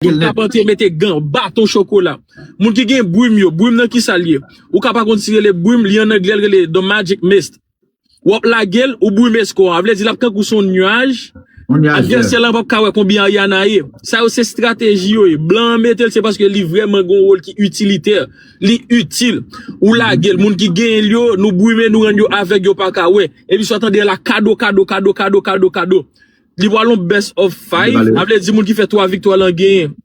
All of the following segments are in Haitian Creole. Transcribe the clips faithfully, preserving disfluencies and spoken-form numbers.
Tout k ap antre mete gan, baton chokola. Moun ki gen brim yo, brim nan ki sa l ye? Ou ka pa konn si rele brim, li an anglè, l rele the magic mist. W ap lage l, ou brime skò a. Vle di l ap tankou se yon nyaj. Advèsè lan p ap ka wè konbyen Ariana ye. Sa yo se estrateji yo ye. Blan an mete l, se paske li vrèman gen yon wòl ki itilitè. Li itil. Ou lage l. Moun ki genyen l yo, nou brime, nou rann yo avèg, yo pa ka wè. Epi sa w tande la, kado, kado, kado, kado, kado, kado. Li pral yon best of five. Sa vle di moun ki fè twa viktwa lan genyen.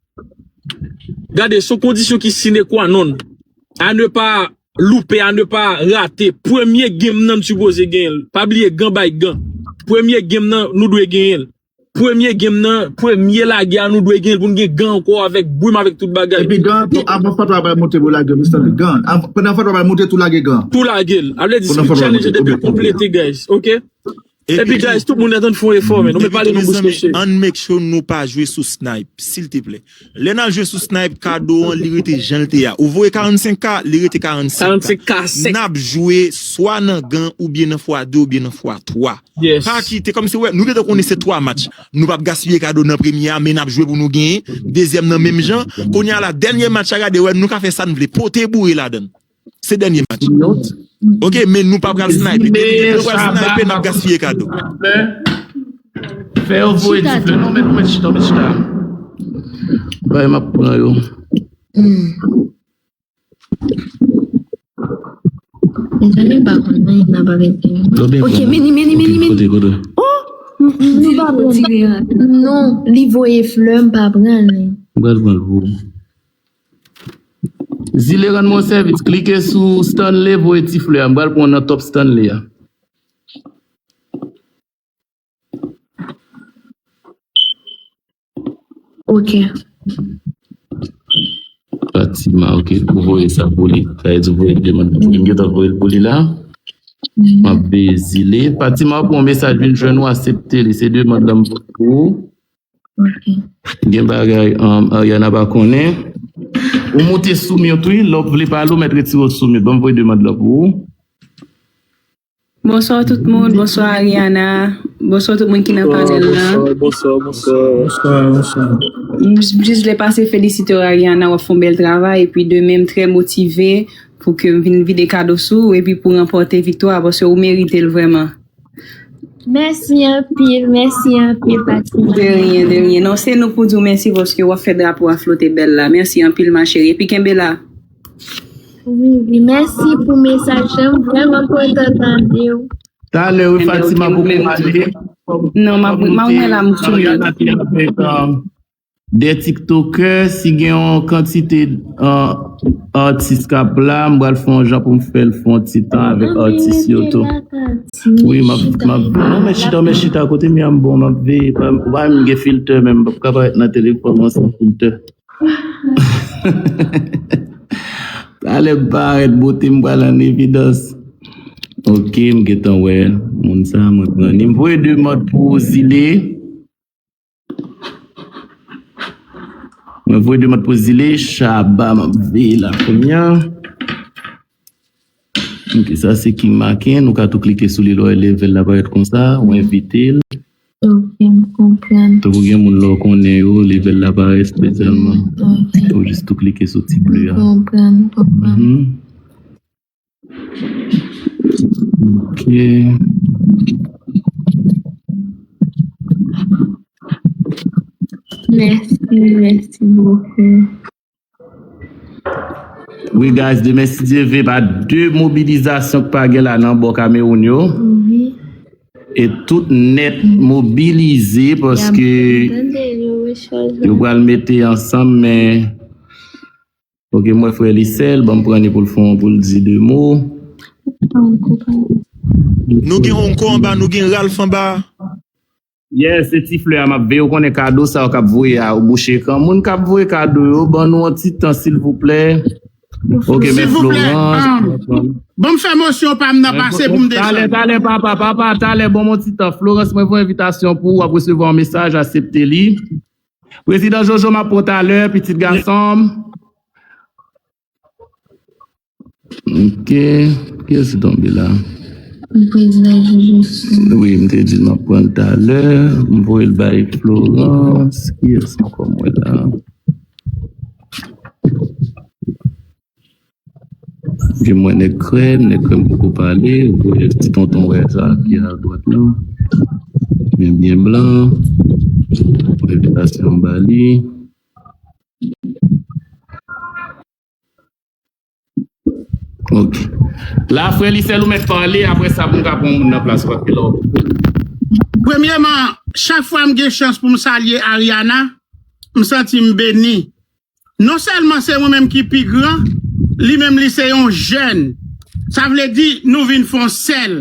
Gade, se yon kondisyon ki sine qua non. À ne pas louper, à ne pas rater. Premye game nan n sipoze genyen l. Pa bliye gan bay gan. Premye game nan, nou dwe genyen l. Premye game nan, premye lage a, nou dwe genyen l pou n gen gan ankò avèk brim, avèk tout bagay. Epi gan, avan Fatwa bay monte pou lage, m tande gan. Avan, pandan Fatwa bay monte, tou lage gan. Tou lage l. A vle di, Sweet Challenge depi konplete, guys. Ok? Epi, guys, tout moun antann fè yon efò, men. Nou mèt pale nou bouch koche. Ann make sure nou pa jwe sou Snipe, silteplè. Lè n al jwe sou Snipe, kado an, li rete jan l te a. Ou voye karannsenk K, li rete karannsenk K. N ap jwe swa nan gan, oubyen nan fwa de, oubyen nan fwa twa. Pa kite, kòmsi, wè, nou gentan konnen se twa match. Nou p ap gaspiye kado nan premye a, men n ap jwe pou nou genyen. Dezyèm nan menm jan. Kounye a la, dènye match a, gade, wè, nou ka fè sa n vle. Pote boure ladan l. Se dènye match. Ok, men nou pa pral snipe. Depi nou pral snipe, n ap gaspiye kado. Fè yo voye difle. Non, men nou mèt chita, mèt chita. Bay, m ap pran yo. Mezanmi, m pa konn anyen nan bagay sa yo. Ok, meni, meni, meni, meni. Oh! M pa pran. Non, li voye flè, m pa pran anyen. M pral pran l pou ou. Zile, rann mwen sèvis. Klike sou Stanley, voye ti flè a. M pral pran nan top Stanley a. Ok. Fatima, ok. Ou voye sa pou li. Sa vle di ou voye demann pou li. M gentan voye l pou li la. M ap veye Zile. Fatima, pran yon mesaj vin jwenn ou, aksepte li. Se demann lan m voye pou ou. Gen bagay, um, Ariana pa konnen. Ou moute sou mute, wi. Lè w vle pale, ou mèt retire w sou mute. Ban m voye demann lan pou ou. Bonswa tout moun, bonswa Ariana, bonswa tout moun ki nan panèl lan. Bonswa, bonswa, bonswa. Bonswa, bonswa. M j-, m jis vle pase felisite w, Ariana, w ap fè yon bèl travay, epi demen m trè motive pou ke m vin vide kado sou ou, epi pou ranpòte viktwa, paske ou merite l vrèman. Mèsi anpil, mèsi anpil, Fatima. De rien, de rien. Non, se nou pou di w mèsi paske w ap fè drapo a flote bèl la. Mèsi anpil, ma chérie. Epi kenbe la. Wi, wi, mèsi pou mesaj la. M vrèman kontan tande w. Talè, wi, Fatima, poko ale. Non, m ap, m ap wè la, m sou mute. Avèk, um, de tiktokè, si gen yon kantite, uh, atis k ap la, m pral fè yon jan pou m fè l fè yon ti tan avèk atis yo tou. Wi, m ap, m ap, non, men chita, men chita, kote m ye a m bon, m ap veye, pa, pa m gen filtè menm, m p ap ka parèt nan telefòn mwen san filtè. Talè m parèt, bote m pral an evidans. Ok, m gentan wè moun sa, mwen pran li. M voye demann pou Zile. Mwen voye demann pou Zile, Shabba, m ap veye la kounye a. Ok, sa se King Maken. Ou ka tou klike sou li lè w wè level la parèt konsa. Ou envite l. Ok, m konprann. Tankou gen moun lè w konnen yo, level la parèt espesyalman. Ok. Ou jis tou klike sou ti ble a. M konprann, m konprann. Mhm. Ok. Mèsi, mèsi bokou. Wi, guys, demen, si Dye vle, pa de mobilizasyon k pa gen la nan bò Kamewoun yo. Wi. E tout nèt mobilize paske yo pral mete ansanm, men, ok, m wè frè Lisèl, ban m pran li pou l fè yon, pou l di de mo. Nou gen Hongkong anba, nou gen Ralph anba. Yes, se ti flè a m ap veye. Ou konnen kado sa yo k ap voye a, ou bouche ekran. Moun k ap voye kado yo, ban nou yon ti tan, silvouplè. Ok, men Florence. Ban m fè mosyon pa m nan pase pou m desann. Talè, talè, papa, papa, talè, ban m yon ti tan. Florence, mwen voye envitasyon pou ou, w ap resevwa yon mesaj, aksepte li. Prezidan Jojo, m ap pran w talè, pitit gason m. Ok. Kiyès ki tonbe la? Prezidan Jojo. Wi, m te di l m ap pran l talè. M voye l bay Florence. Kiyès ankò m wè la? Ke mwen nèg krèm, nèg krèm poko pale, ou wè ti tonton wè sa ki a dwat lan. Men byen blan. Envitasyon ba li. Ok. La, frè Lisèl, ou mèt pale, apre sa, pou m ka pran moun nan plas ou, paske la, Premyèman, chak fwa m gen chans pou m salye Ariana, m santi m beni. Non sèlman se mwen menm ki pi gran, li menm li se yon jèn. Sa vle di, nou vin fè yon sèl.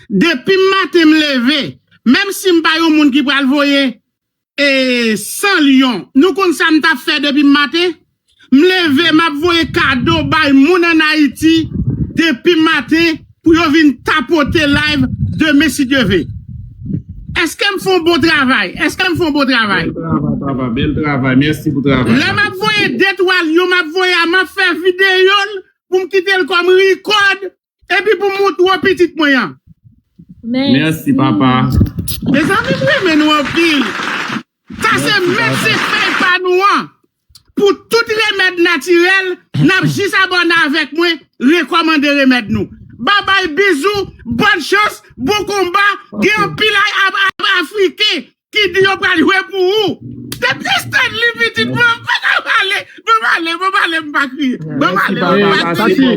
Depi m maten m leve, menm si m pa yon moun ki pral voye e san lyon, nou konn sa m t ap fè depi m maten? M leve, m ap voye kado bay moun ann Ayiti depi maten pou yo vin tapote live demen si Dye ve. Èske m fè yon bon travay? Èske m fè yon bon travay? Bèl travay, papa. Bèl travay. Mèsi pou travay. Lè m ap voye de twa lyon, m ap voye a, m ap fè videyo l pou m kite l kòm rikòd epi pou m montre w pitit mwen an. Mèsi, papa. Mezanmi, m renmen nou anpil. Sa se medsen fèy pa nou an. Pou tout remèd natirèl, n ap jis abòne avèk mwen, rekòmande remèd nou. Babay, bizou, bòn chans, bon konba, gen anpil Afriken ki di yo pral jwe pou ou. Depi Stanley pitit mwen, m pa ka pale, m pale, m pale, m pa kriye. M pale, m pa kriye.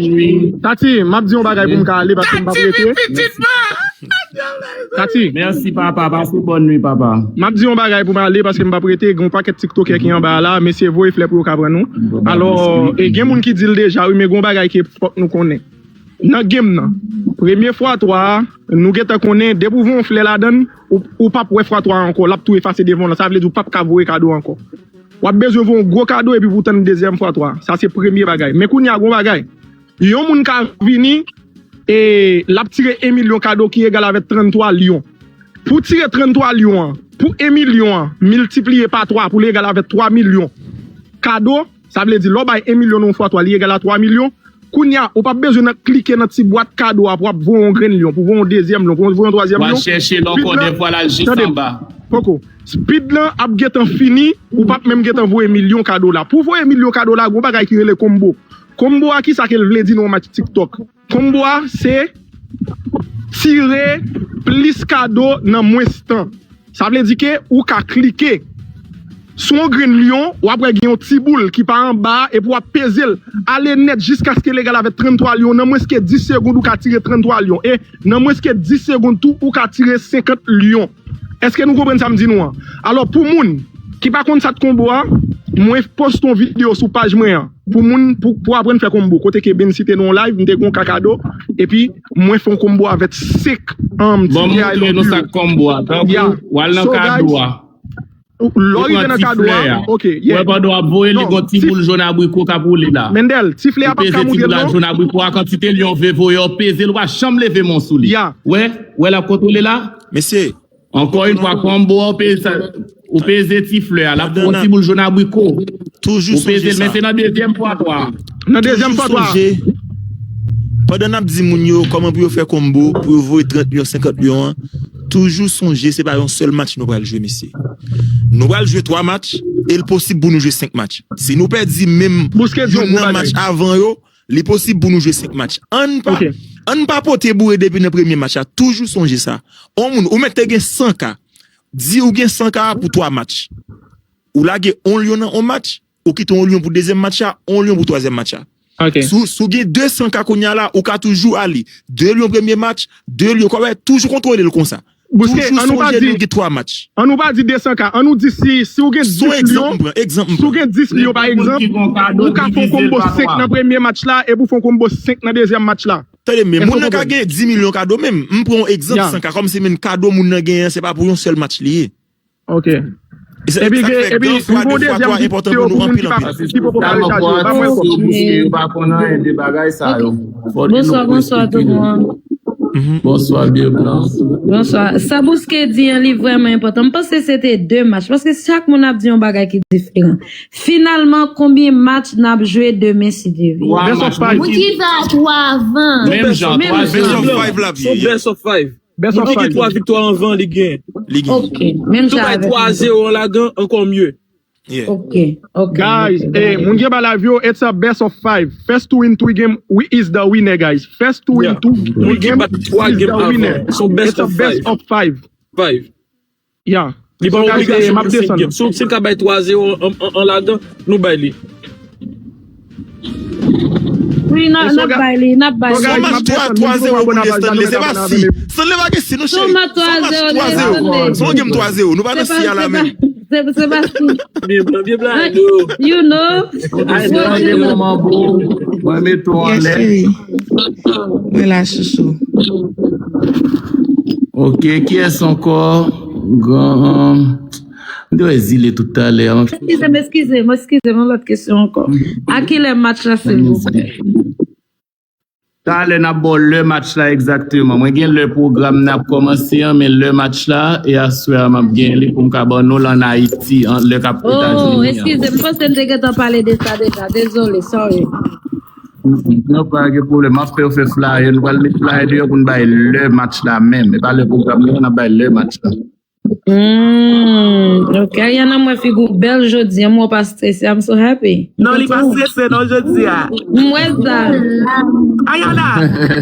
Tati, Tati, m ap di yon bagay pou m ka ale paske m p ap rete. Pitit mwen. Tati. Mèsi papa, pase bòn nwi papa. M ap di yon bagay pou m ale paske m p ap rete, gen yon pakèt tiktokè ki anba a la, mesye voye flè pou yo ka pran nou. Alò, e gen moun ki di l deja wi, men gen yon bagay ke fòk nou konnen. Nan game nan, premye fwa twa a, nou gentan konnen depi w voye yon flè ladan l, ou, ou p ap wè fwa twa a ankò, l ap tou efase devan w lan, sa vle di ou p ap ka voye kado ankò. W ap bezwen voye yon gwo kado epi pou w tann dezyèm fwa twa a. Sa se premye bagay. Men kounye a gen yon bagay. Yon moun ka vini e l ap tire en milyon kado ki egal avèk tranntwa lyon. Pou tire tranntwa lyon an, pou en milyon an miltipliye pa twa pou l egal avèk twa milyon kado, sa vle di lè w bay en milyon nan yon fwa twa, li egal a twa milyon. Kounye a, ou p ap bezwen nan klike nan ti bwat kado a pou w ap voye yon grenn lyon, pou w voye yon dezyèm lyon, pou w voye yon twazyèm lyon. W al chèche l ankò, dèfwa l al jis anba. Poko. Speed lan ap gentan fini, ou p ap menm gentan voye milyon kado la. Pou w voye milyon kado la, gen yon bagay ki rele konbo. Konbo a, kisa ke l vle di nan yon match TikTok? Konbo a, se tire plis kado nan mwens tan. Sa vle di ke ou ka klike sou yon grenn lyon, w ap wè gen yon ti boul ki pa anba a, epi w ap peze l ale nèt jiskaske l egal avèk tranntwa lyon. Nan mwens ke dis segonn, ou ka tire tranntwa lyon. E nan mwens ke dis segonn tou, ou ka tire senkant lyon. Èske nou konprann sa m di nou an? Alò, pou moun ki pa konn sa k konbo a, mwen poste yon videyo sou paj mwen an. Pou moun, pou, pou aprann fè konbo. Kote ke Ben site nan yon live, m te gen yon ka kado, epi mwen fè yon konbo avèk senk um, Bon, montre nou sa k konbo a. Tankou, w al nan kado a. Lè w rive nan kado a, ok, yeah. Wè, pandan w ap voye li, gon ti boul jòn abriko k ap woule la. Mendel, ti flè a p ap ka montre l non. Jòn abriko a, kantite lyon ve voye, w peze l, ou pa janm leve men w sou li. Wè, wè l ap kontwole la. Mesye, Ankò yon fwa, konbo a, ou peze, ou peze ti flè a, l ap fè yon ti boul jòn abriko. Ou peze l, men se nan dezyèm fwa twa a. Nan dezyèm fwa twa a. Pandan n ap di moun yo kòman pou yo fè konbo, pou yo voye trant lyon, senkant lyon an, toujou sonje se pa yon sèl match nou pral jwe, mesye. Nou pral jwe twa match, e l posib pou nou jwe senk match. Si nou pèdi menm youn nan match avan yo, li posib pou nou jwe senk match. Ann pa, ann pa pote boure depi nan premye match la. Toujou sonje sa. On moun, ou mèt te gen san ka. Di ou gen san ka pou twa match. Ou lage on lyon nan on match, ou kite on lyon pou dezyèm match la, on lyon pou twazyèm match la. Si w gen de san ka kounye a la, ou ka toujou ale. De lyon premye match, de lyon, kòmè, toujou kontwole l konsa. Toujou sonje nou gen twa match. An nou pa di de san ka, an nou di si, si w gen dis lyon, si w gen dis lyon pa egzanp, ou ka fè yon konbo senk nan premye match la, epi w fè yon konbo senk nan dezyèm match la. Tande, men moun nan ka gen dis milyon kado menm. M pran yon egzanp san ka, kòm se menm kado moun nan genyen an, se pa pou yon sèl match li ye. Ok. Epi gen, epi m gon dezyèm videyo pou moun ki pa, ki poko ka rechaje yo, pa mwen kò. Yo pa konn anyen de bagay sa yo. Bonswa, bonswa tout moun. Bonswa, byen blan. Bonswa. Sa Bouske di an, li vrèman enpòtan. M panse se te de match, paske chak moun ap di yon bagay ki diferan. Finalman, konbyen match n ap jwe demen, si Dye vle? Best of five. Moun ki fè a twa avan. Menm jan, twa zero. Best of five la, best of five. Best of five. Moun ki gen twa viktwa anvan, li gen. Li gen. Ok, menm jan avèk. Si w bay twa a zewo an ladan, ankò mye. Yeah. Ok, ok. Guys, Ok, eh, guys. Moun ki anba live yo, it's a best of five. First two win three game we is the winner, guys. First two win Yeah. two Moun three ki game bat twa is game the winner. avan. It's a best It's a of best five. Of five. Five. Yeah. Li pa So, guys, eh, obligasyon m ap pou senk desann. Game. Si w si w ka bay twa zewo an, an, an ladan, nou bay li. Wi, n ap Eh, so, n ap ga- bay li, n ap bay so, li. Son guys, match m ap desann, twa zewo moun pou ki nou abone Stanley. a Se Stanley, pa abone a si. Stanley. Stanley pa gen si nou Son cheri. match Son match twa zewo, twa zewo. Stanley. Son game twa zewo. Nou pa nan Se si pa, a la se pa, menm. se, se pa si. Byen blan, byen blan, Ah, yo. You know. Ay, Mwen blan, de yo. Moman bon. Mwen met twa Yes, anlè. cheri. Mwen la, chouchou. Ok, kiyès ankò? Gran. M te wè Zile tout talè. Eskize m, eskize m, eskize m, yon lòt kesyon ankò. A kilè match la, silvouplè? Talè n ap ba w lè match la egzakteman. Mwen gen lè pwogram n ap kòmanse an, men lè match la, e aswè a m ap gen li pou m ka ban nou l ann Ayiti, an, lè k ap Oh, Etazini an. Eskize m, m panse n te gentan pale de sa deja. Dezole, sorry. Non, pa gen pwoblèm. M ap fè yo fè flyer. Nou pral met flyer deyò pou n bay lè match la menm. E pa lè pwogram nan, n ap bay lè match la. Hmm, ok. Ayana, mwen figi w bèl jodi an, mwen pa strese. I'm so happy. Non, li pa strese non jodi a. Mwen sa. Ayana,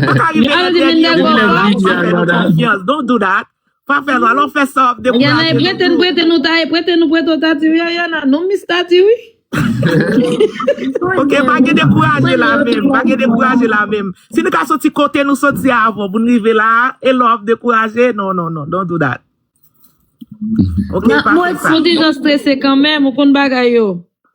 pa ka rive nan dènye moman la pou pa fè nou konfyans. Don't do that. Pa fè sa, alò fè sa w ap Ayana, e dekouraje prete n, nou. Prete nou ta, e prete nou, prete w ta di wi, Ayana. Nou mis ta di wi. Ok, pa gen dekouraje la menm, pa gen dekouraje la menm. Si nou ka soti kote nou soti avan pou nou rive la, e lè w ap dekouraje, non, non, non, don't do that. Ok, pa fè sa. Nou deja strese kanmenm, ou konn bagay yo.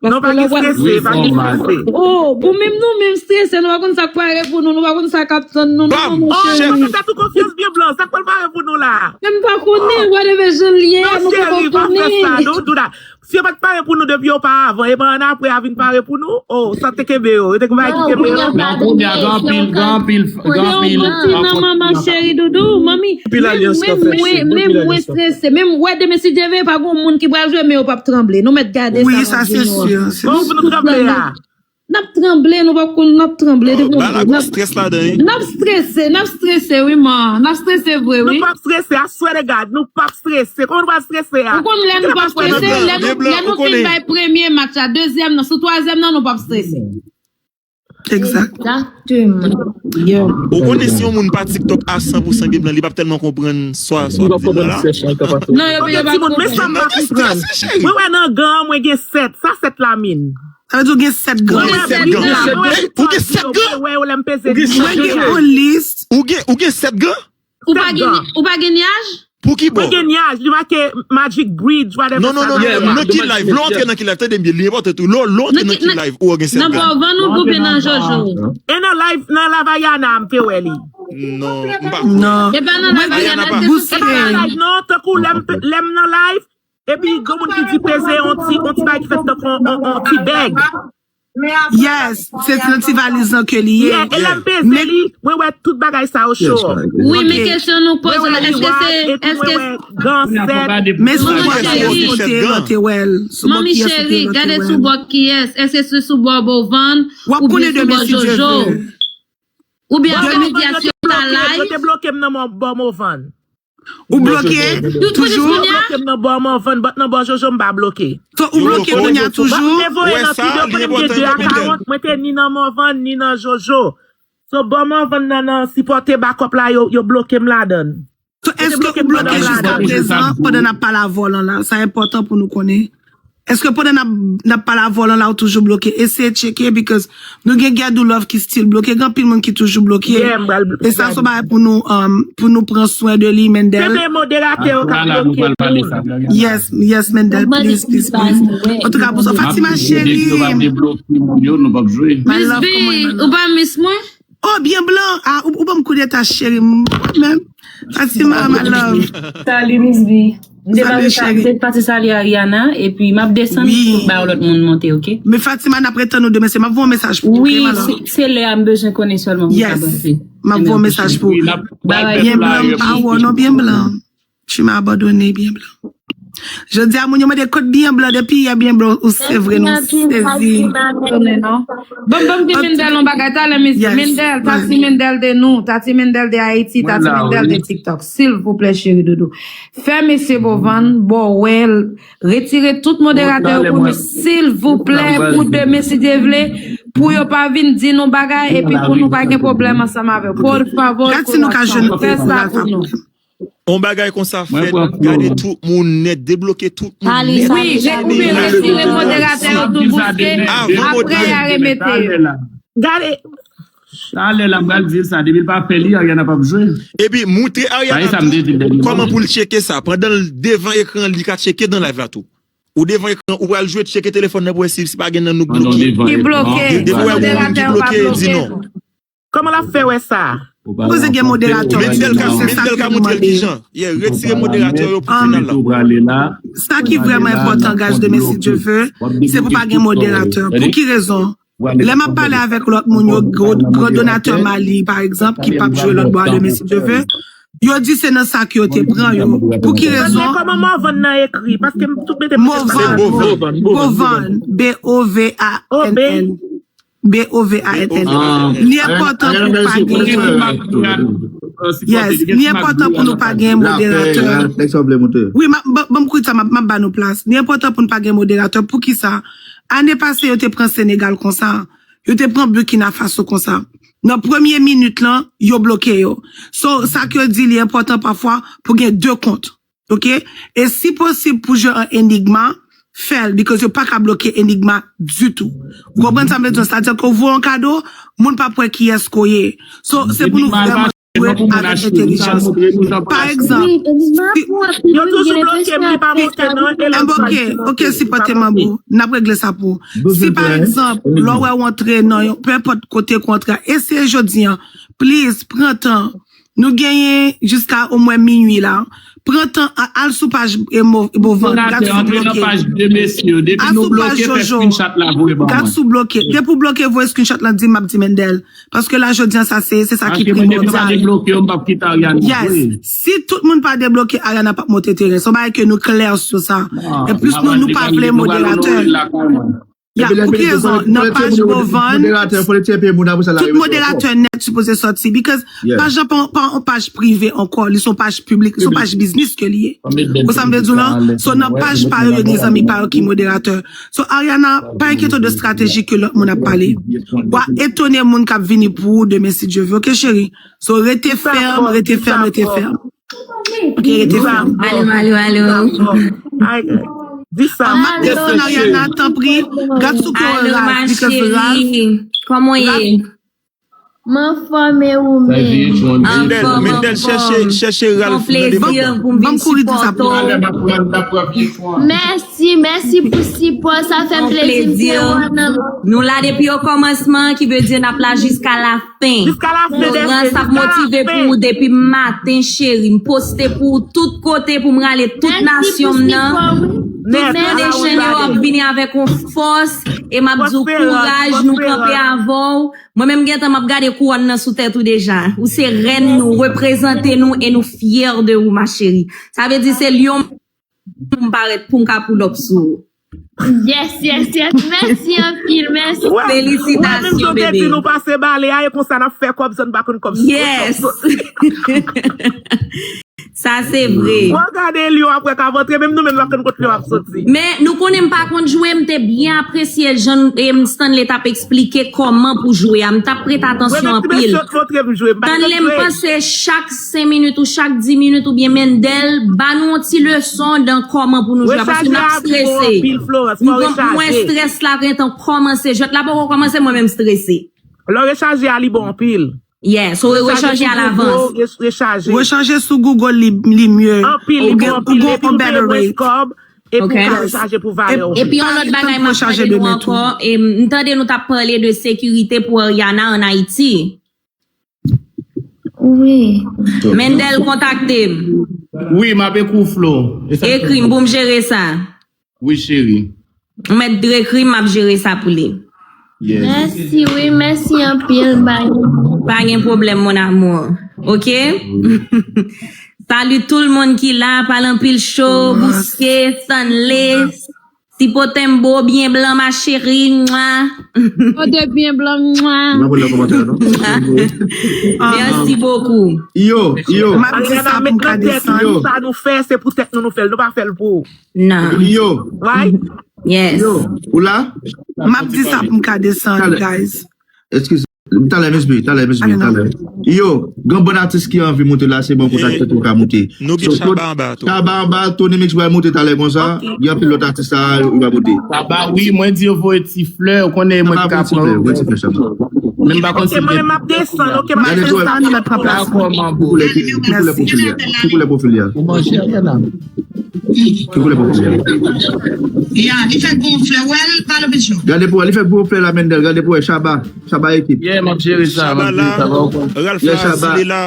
Non, pa gen strese, pa gen strese. Oh, pou menm nou menm strese, nou pa konn sa k pare pou nou, nou pa konn sa k ap tann nou, nou pa konn Oh, fè tèt ou konfyans byen blan, sa k pral pare pou nou la. Menm pa konnen, whatever jan l ye a, nou pa konn konnen. Don't do that. Si yo pa t pare pou nou depi oparavan, e pa ann apre a vin pare pou nou? Oh, sa te kenbe yo, yo te gen bagay ki kenbe yo. Non, kounye a gen anpil, gen anpil, gen anpil. Nan manman cheri doudou, manmi. Menm mwen, menm mwen strese. Menm wè demen si Dye vle, pa gen moun ki pral jwe, men yo p ap tranble. Nou mèt gade sa. Wi, sa se si. Bon, pou nou tranble a. N ap tranble, nou pa konn, n ap tranble depi yon bout. N ap strese, n ap strese, wi man. N ap strese vre, wi. Nou p ap strese, I swear to God, nou p ap strese. Kòman nou p ap strese a? Ou konn lè nou p ap strese, lè nou, lè nou fin bay premye match la, dezyèm nan, sou twazyèm nan, nou p ap strese. Exact. Exactement. Ou konnen si yon moun pa TikTok a san pou san gen blan, li p ap tèlman konprann sa w ap di la. Non, yo, yo pa konprann. Men sa m pa konprann. Mwen wè nan gan an, mwen gen sèt. Sa sèt la mean? Sa vle di w gen sèt gan. Ou gen sèt gan? Ou gen sèt gan? Mwen wè yo lè m peze. Mwen gen yon lis. Ou gen, ou gen sèt gan? Ou pa gen, ou pa gen nyaj? Pou ki bò? Mwen gen nyaj, li make Magic Bridge, whatever. Non, non, non, non, non, lè w antre nan ki live, tande m byen, li enpòtan tou. Lè w antre nan ki live, ou gen sèt gan. Nan Morvan ou oubyen nan Jojo? E nan live, nan live Ayana, m te wè li. Non, m pa kwè. E pa nan live Ayana, Boustre. E pa nan live, non, tankou lè m, lè m nan live, epi gen moun ki di peze on ti, on ti bagay ki fèt tankou on, on, on ti bèg. Yes, se nan ti valiz lan ke li ye. Yeah, e lè m peze li, mwen wè tout bagay sa yo show up. Wi, men kesyon nou poze la, èske se, èske Gan sèt. Men sou bò ki yès kote yo te wè l? Sou bò Manmi ki yès kote cheri, yo te gade wè sou l? Bò ki yès? Èske se sou bò Bovan? W ap konnen demen si Dye vle. Oubyen apre medyasyon ta live? Yo te bloke m nan Bò Movan. Ou bloke toujou? Yo bloke m nan Bò Movan, but nan Bò Jojo m pa bloke. Ou bloke kounye a toujou? Mwen te voye nan tout yo konnen m gen de akawont, mwen te ni nan Movan, ni nan Jojo. So Bò Movan nan, nan sipòte bakòp la, yo, yo bloke m ladan l. So, èske ou bloke jiska prezan pandan n ap pale avè w lan la? Sa enpòtan pou nou konnen. Èske pandan n ap, n ap pale avè w lan la, ou toujou bloke? Eseye tcheke, because nou gen Gadou Love ki still bloke, gen anpil moun ki toujou bloke. E sa se yon bagay pou nou, um, pou nou pran swen de li, Mendel. Se te moderatè yo k ap bloke moun. Yes, yes, Mendel, please, please, please. Antouka, pou sa, Fatima cheri. Miss B, ou pa miss mwen? Oh, byen blan. Ah, ou, ou ban m koudeta, cheri. Mwen menm. Fatima, my love. Salut, Miss B. M te pase sa-, m te pase salye Ariana, epi m ap desann pou ba yon lòt moun monte, oke? Men Fatima, n ap ret tann ou demen, se m ap voye yon mesaj pou ou, oke, my love? Wi, se lè a m bezwen konnen sèlman pou m ka panse. M ap voye yon mesaj pou ou. Byen blan, m pa wè w non, byen blan. Tu m'as abandonné, byen blan. Jodi a, moun yo mande kot byen blan depi yè, byen blan, ou se vre, nou sezi. Ban m di Mendel yon bagay talè, mesye. Mendel, Tati Mendel de nou, Tati Mendel de Ayiti, Tati Mendel de TikTok. Silvouplè, cheri doudou. Fè mesye Bovan, bò wè, retire tout moderatè yo pou nou, silvouplè, pou demen, si Dye vle, pou yo pa vin di nou bagay, epi pou nou pa gen pwoblèm ansanm avè yo. Por favor, fè sa pou nou. On bagay konsa fèt, gade tout moun nèt, debloke tout moun nèt. Wi, retire, retire moderatè yo tou bouske, apre y a remete yo. Gade. Talè la m pral di l sa, depi l pa fè li, Ariana p ap jwe. Epi moutre Ariana tou kòman pou l tcheke sa. Pandan l devan ekran, li ka tcheke nan live la tou. Ou devan ekran, ou pral jwe, tcheke telefòn nan pou wè si, si pa gen nan nou k bloke. Ki bloke, Depi w wè moun ki bloke, di non. Kòman l ap fè wè sa? Poze gen moderatè. Mendel ka, Mendel ka montre l kijan. Yeah, retire moderatè yo pou final la. Sa ki vrèman enpòtan, guys, demen, si Dye vle, se pou pa gen moderatè. Pou ki rezon? Lè m ap pale avèk lòt moun yo, gwo, gwo donatè Mali, pa egzanp, ki p ap jwe lòt bò a demen, si Dye vle, yo di se nan sa ke yo te pran yo. Pou ki rezon? Kòman Morvan nan ekri? Paske m tout mete Bovan, Bovan, B O V A N N. B O V A N N. Li enpòtan pou pa gen. Yes, li enpòtan pou nou pa gen moderatè. Wi, ban m kouri sa, m ap ba nou plas. Li enpòtan pou nou pa gen moderatè. Poukisa? Ane pase, yo te pran Senegal konsa. Yo te pran Burkina Faso konsa. Nan premye minit lan, yo bloke yo. So, sa ke yo di, li enpòtan pafwa pou gen de kont. Ok? E si posib pou jwe an Enigma, fè l, because yo pa ka bloke Enigma ditou. Ou konprann sa m vle di? Sa vle di ke ou voye yon kado, moun p ap wè kiyès ke w ye. So, se pou nou vrèman jwe avèk entèlijans. Pa egzanp, yo toujou bloke m, li pa monte non, e lè ok, ok, sipòte m an bou, n ap regle sa pou ou. Si pa egzanp, lè w wè w antre nan yon, pe enpòt kote ke w antre a, eseye jodi an, please, pran tan. Nou genyen jiska omwen minui la. Pran tan, al sou paj Bovan, gad si w bloke. Al sou paj Jojo, gad si w bloke. Depi w bloke, voye screenshot lan, di m, m ap di Mendel. Paske la, jodi an, sa se, se sa ki primòdyal. Yes. Si tout moun pa debloke, Ariana p ap monte teren. Se yon bagay ke nou klè sou sa. E plis nou, nou pa vle moderatè. Ya, pou ki rezon? Nan paj Bovan, tout moderatè nèt sipoze sòti. Because paj lan pa yon paj prive ankò, li se yon paj piblik, li se yon paj biznis ke li ye. Ou sa m vle di w lan? So, nan paj pa yo, yo gen zanmi pa yo ki moderatè. So, Ariana, pa enkyete w de estrateji ke lòt moun ap pale. W a etone moun k ap vini pou ou demen, si Dye vle. Ok, cheri? So, rete fèm, rete fèm, rete fèm. Ok, rete fèm. Alo, alo, alo. Di sa. M ap desann Ariana, tanpri. Gad sou kò Ralph, because Ralph. Kòman w ye? M anfòm e ou menm? Mendel, Mendel, chèche, chèche Ralph nan debat. Ban m kouri di sa pou ou. Mèsi, mèsi pou sipò, sa fè m plezi m te wè w nan. Nou la depi okòmansman, ki vle di n ap la jiska la fen. Florence ap motive pou ou depi maten, cheri. M poste pou ou tout kote pou m rale tout nasyon m nan. Tout foundation yo ap vini avèk yon fòs e m ap di w kouraj, nou kanpe avè w. Mwen menm gentan m ap gade kouwòn nan sou tèt ou deja. Ou se rèn nou, reprezante nou e nou fyè de ou, ma chérie. Sa vle di se lyon pou m parèt, pou m ka pull up sou ou. Yes, yes, yes. Mèsi anpil, mèsi. Felisitasyon, bebe. Nou pase bale a, e konsa n ap fè kòb san n pa konn kòb. Yes. Sa se vre. Wè gade lyon apre k ap antre, menm nou menm n ap konn kot lyon ap soti. Men nou konnen m pa konn jwe, m te byen apresye jan Stanley t ap eksplike kòman pou jwe a. M t ap prete atansyon anpil. Stanley, m panse chak senk minit ou chak dis minit oubyen Mendel, ba nou yon ti leson nan kòman pou nou jwe a, paske n ap strese. Nou konn wè strès la gentan kòmanse. Jwèt la poko kòmanse, mwen menm strese. Lè w rechaje a, li bon anpil. Yes, ou rechanje alavans. Rechaje. Rechanje sou Google, li, li mye. Anpil, li bon anpil. Epi ou gen yon better rate. Epi ou ka rechaje pou valè w. Epi yon lòt bagay m ap pale nou ankò, m tande nou t ap pale de sekirite pou Ariana ann Ayiti. Wi. Mendel kontakte m. Wi, m ap ekri w Flo. Ekri m pou m jere sa. Wi, cheri. Ou mèt ekri m, m ap jere sa pou li. Yes. Mèsi, wi, mèsi anpil, bye. Pa gen pwoblèm, mon amour. Ok? Salut tout le monde ki la, pale anpil cho, Bouske, Stanley, Sipotembo, byen blan, ma chérie, mwa. Pote byen blan, mwa. M pa pran nan kòmantè, non. Merci beaucoup. Yo, yo. M ap di sa pou m ka desann. Yo. Sa nou fè, se pou tèt nou nou fè l, nou pa fè l pou. Non. Yo. Right? Yes. Yo, ou la? M ap di sa pou m ka desann, guys. Excuse. Talè, Miss B, talè, Miss B, talè. Yo, gen bann atis ki anvi moute la, se bon kontak tèt ou ka moute. Nou gen Chaba anba tou. Chaba anba, Tony Mix pral moute talè konsa. Gen anpil lòt atis la, yo va moute. Chaba, wi, mwen di yo voye ti flè, ou konnen mwen ki ka pran yo. Voye ti flè, Chaba. Men m pa konn si mwen m ap desann, ok, m ap desann, mwen pran plas mwen. Ki koulè, ki koulè pwofil li a? Ki koulè pwofil li a? Ki koulè pwofil li a? Ya, li fè gwo flè, wè l, pale anpil cho. Gade pou wè, li fè gwo flè la, Mendel, gade pou wè, Chaba. Chaba ekip. Yeah, m ap jere sa, m ap jere sa, pa w konn. Ralph la, Zile la.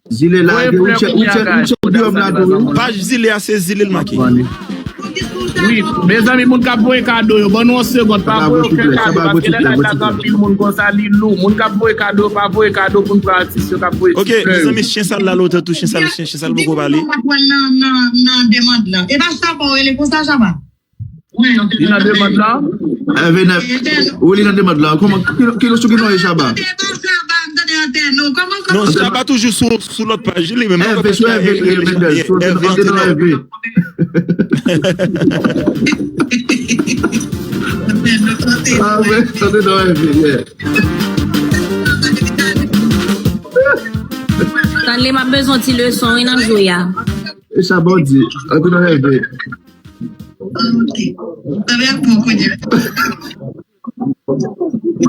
Zile la, ou tchèk, ou tchèk, ou tchèk di òm la tou, wi. Paj Zile a, se Zile l make. Wi, mezanmi, moun k ap voye kado yo, ban nou yon segonn, pa voye okenn kado, paske lè live la gen anpil moun konsa, li lou. Moun k ap voye kado yo, pa voye kado pou n pran atis yo k ap voye ti flè yo. Ok, mezanmi, chen sal la lontan tou, chen sal, chen, chen sal poko pale. Nan, nan, nan demand lan. E pa Chaba w rele konsa, Chaba? Li nan demand lan? Ève nèf. Wi, li nan demand lan. Kòman, ki, ki, sou ki non e Chaba? Non, Chaba toujou sou, sou lòt paj li menm. Ève, sou Ève, Ève, Mendel, sou Ève, Ève. Ah, men, sou Ève, yeah. Stanley, m ap bezwen ti leson, wi, nan jou ya. E sa bon di, antre nan Ève. Ok. Sa vle ap pran kounye a.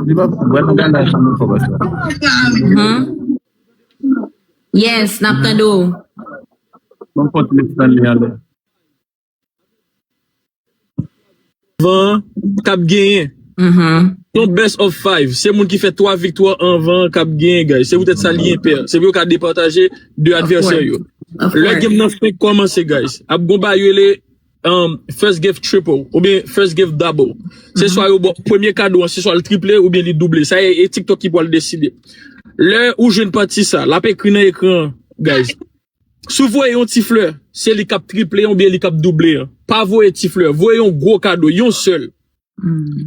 Di pa, wè, nou gade sa nou fò konsa. Mhm. Yes, n ap tande w. Bon, kont li Stanley anlè. Anvan k ap genyen. Mhm. Yon best of five. Se moun ki fè twa viktwa anvan k ap genyen, guys. Se poutèt sa li enpè. Se pou yo ka depataje de advèsè yo. Lè game nan fenk kòmanse, guys, ap gon bagay yo rele um, first gift triple oubyen first gift double. Se swa yo ba w premye kado an, se swa l triple oubyen li double. Sa e, e TikTok ki pral deside. Lè ou jwenn pati sa, l ap ekri nan ekran an, guys. Si w voye yon ti flè, se li k ap triple an oubyen li k ap double an. Pa voye ti flè, voye yon gwo kado, yon sèl.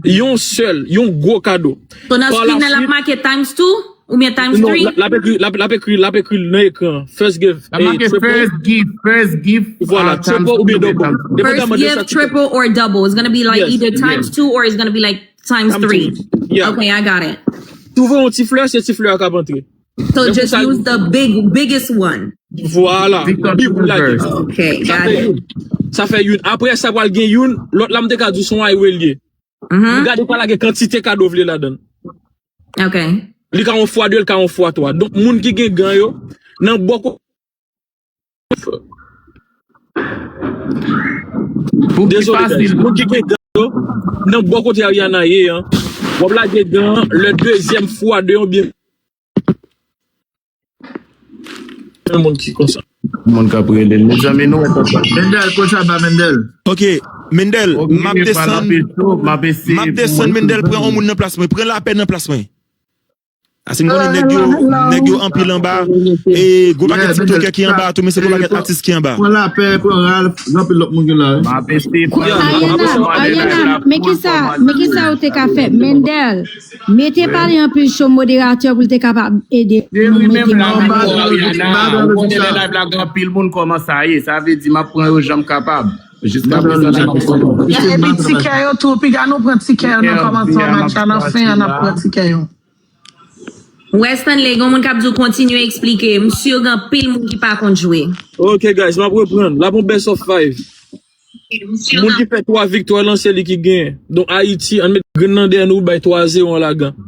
Yon sèl, yon gwo kado. So nan screen nan l ap make times two oubyen times three? Non, l ap ekri, l ap, l ap ekri, l ap ekri nan ekran. First gift, l ap make first gift, first gift, vwala, triple oubyen double. First gift, triple or double. It's gonna be like either times two or it's gonna be like times three. Yeah. Okay, I got it. Si w voye yon ti flè, se ti flè a k ap antre. So just use the big, biggest one. Vwala. Pi gwo lage. Okay, got it. Sa fè youn. Apre sa pral gen youn, lòt la m te ka di w se yon highway li ye. Mhm. Ou gade pa lage kantite kado w vle ladan l. Ok. Li ka yon fwa de, li ka yon fwa twa. Donk, moun ki gen gan yo, nan bò ko-, dezole, guys. Moun ki gen gan yo, nan bò kote Ariana ye an, w ap lage gan an, lè dezyèm fwa de, oubyen Yon moun ki konsa. Moun k ap rele l. Mezanmi, nou wè konsa. Mendel, konsa ba Mendel. Ok, Mendel, m ap desann. M ap desann, Mendel, pran yon moun nan plas mwen. Pran lapè nan plas mwen. Paske m konnen nèg yo, nèg yo anpil anba. E gwo pakèt TikTokè ki anba tou, men se gwo pakèt atis ki anba. Pran lapè, pran Ralph, gen anpil lòt moun ki la. M ap eseye pran. Ariana, Ariana, men kisa, men kisa ou te ka fè? Mendel, mete pale anpil cho moderatè pou l te kapab ede nou mete moun nan. Ou konnen lè live la gen anpil moun kòman sa ye. Sa vle di m ap pran yo jan m kapab. Jiskaprezan se m ap pran yo. Y a epi tikè yo tou. Piga nou pran tikè yo nan kòmansman match la, nan fen an n ap pran tikè yo. Wè Stanley, gen moun k ap di w kontinye eksplike. M si gen anpil moun ki pa konn jwe. Ok guys, m ap reprann. L ap yon best of five. Moun ki fè twa viktwa lan se li ki genyen. Donk Ayiti, ann met grenn nan dèyè nou, bay twa zewo an lagan.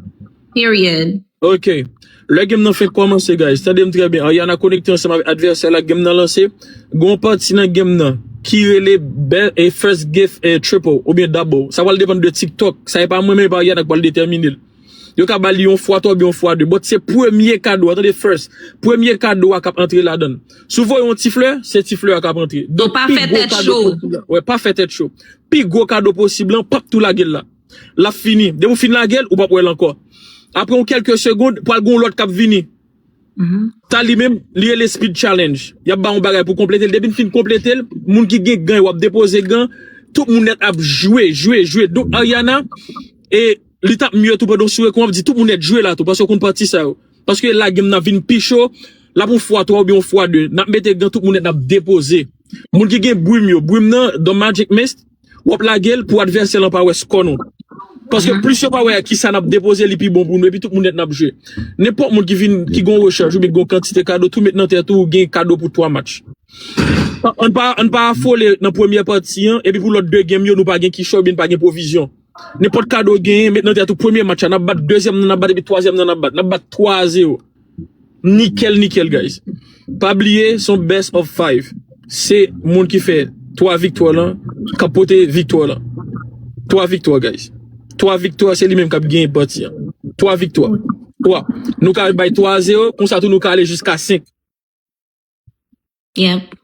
Period. Ok. Lè game nan fenk kòmanse, guys, tande m trè byen. Ariana konekte ansanm avèk advèsè la, game nan lanse. Gon pati nan game nan ki rele bè-, e first gift, e triple oubyen double. Sa pral depann de TikTok. Sa e pa mwen menm, e pa Ariana k pral detèmine l. Yo ka ba li yon fwa twa oubyen yon fwa de. But se premye kado a, tande first. Premye kado a k ap antre ladan l. Si w voye yon ti flè, se ti flè a k ap antre. Donk, pa fè tèt cho. Pi gwo kado posib lan. Wè, pa fè tèt cho. Pi gwo kado posib lan, p ap tou lage l la. L ap fini. Depi w fin lage l, ou p ap wè l ankò. Apre yon kèlke segonn, pral gen yon lòt k ap vini. Sa li menm, li rele speed challenge. Y ap ba yon bagay pou konplete l. Depi n fin konplete l, moun ki gen gan yo ap depoze gan. Tout moun nèt ap jwe, jwe, jwe. Donk, Ariana, e li t ap mye tou pandan w sou ekran, w ap di tout moun nèt jwe la tou, paske w konn pati sa yo. Paske lage m nan vin pi cho, l ap yon fwa twa oubyen yon fwa de. N ap mete gan, tout moun nèt n ap depoze. Moun ki gen brim yo, brim nan, the magic mist, w ap lage l pou advèsè lan pa wè skò nou. Paske plis yo pa wè kisa n ap depoze, li pi bon pou nou, epi tout moun nèt n ap jwe. Nenpòt moun ki vin, ki gon rechèch oubyen ki gon kantite kado, tou met nan tèt ou, gen kado pou twa match. Ann pa, ann pa afole nan premyè pati an, epi pou lòt de game yo, nou pa gen kichòy oubyen n pa gen pwovizyon. Nenpòt kado w genyen, met nan tèt ou premye match la, n ap bat dezyèm nan, n ap bat epi twazyèm nan, n ap bat. N ap bat twa a zewo. Nikel, nikel, guys. Pa bliye, se yon best of five. Se moun ki fè twa viktwa lan k ap pote viktwa lan. Twa viktwa, guys. Twa viktwa, se li menm k ap genyen pati an. Twa viktwa. Twa. Nou ka bay twa a zewo, konsa tou nou ka ale jiska senk. Yep.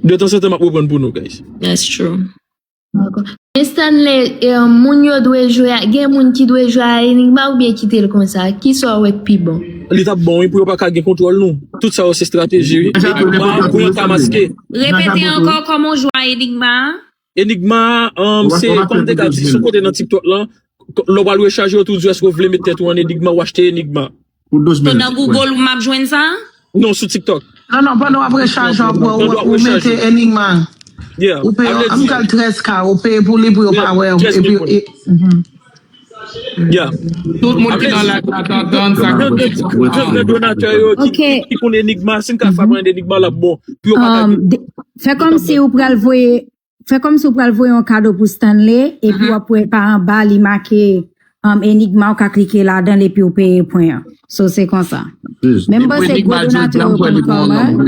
De tanzantan, m ap reprann pou nou, guys. That's true. Men Stanley, eh, moun yo dwe jwe a, gen moun ki dwe jwe a Enigma oubyen kite l konsa? Kisa w wè k pi bon? Li t ap bon, wi, pou yo pa ka gen kontwòl nou. Tout sa yo se estrateji, wi. Enigma, pou yo ka maske. Repete ankò kòman w jwe a Enigma a? Enigma, um, se, kòm m te ka di, sou kote nan TikTok lan, lè w pral rechaje yo tou, di èske w vle met tèt ou an Enigma, w achte Enigma. Pou douz So minit. Nan Google ou m ap jwenn sa? Non, sou TikTok. Non, non, pandan w ap rechaje, w ap wè, Pandan w ap ou mete rechaje. Enigma. Yeah. Ou peye, Sa vle an di- kal trèz K, ou peye pou li, pou yo pa wè w. Trèz mil Epi, goud. e- mhm. Yeah. Tout moun ki nan live la t ap tann sa k ap di. Gran, gran donatè yo ki, Ok. ki konn Enigma, si n ka fè mwen Enigma, l ap bon. Pou yo pa ka Um, gen- de- fè kòmsi ou pral voye, fè kòmsi ou pral voye yon kado pou Stanley, epi w ap wè pa anba li make, um, Enigma, ou ka klike ladan l epi ou peye pwen an. So, se konsa. Men m panse gwo donatè yo konn kòman.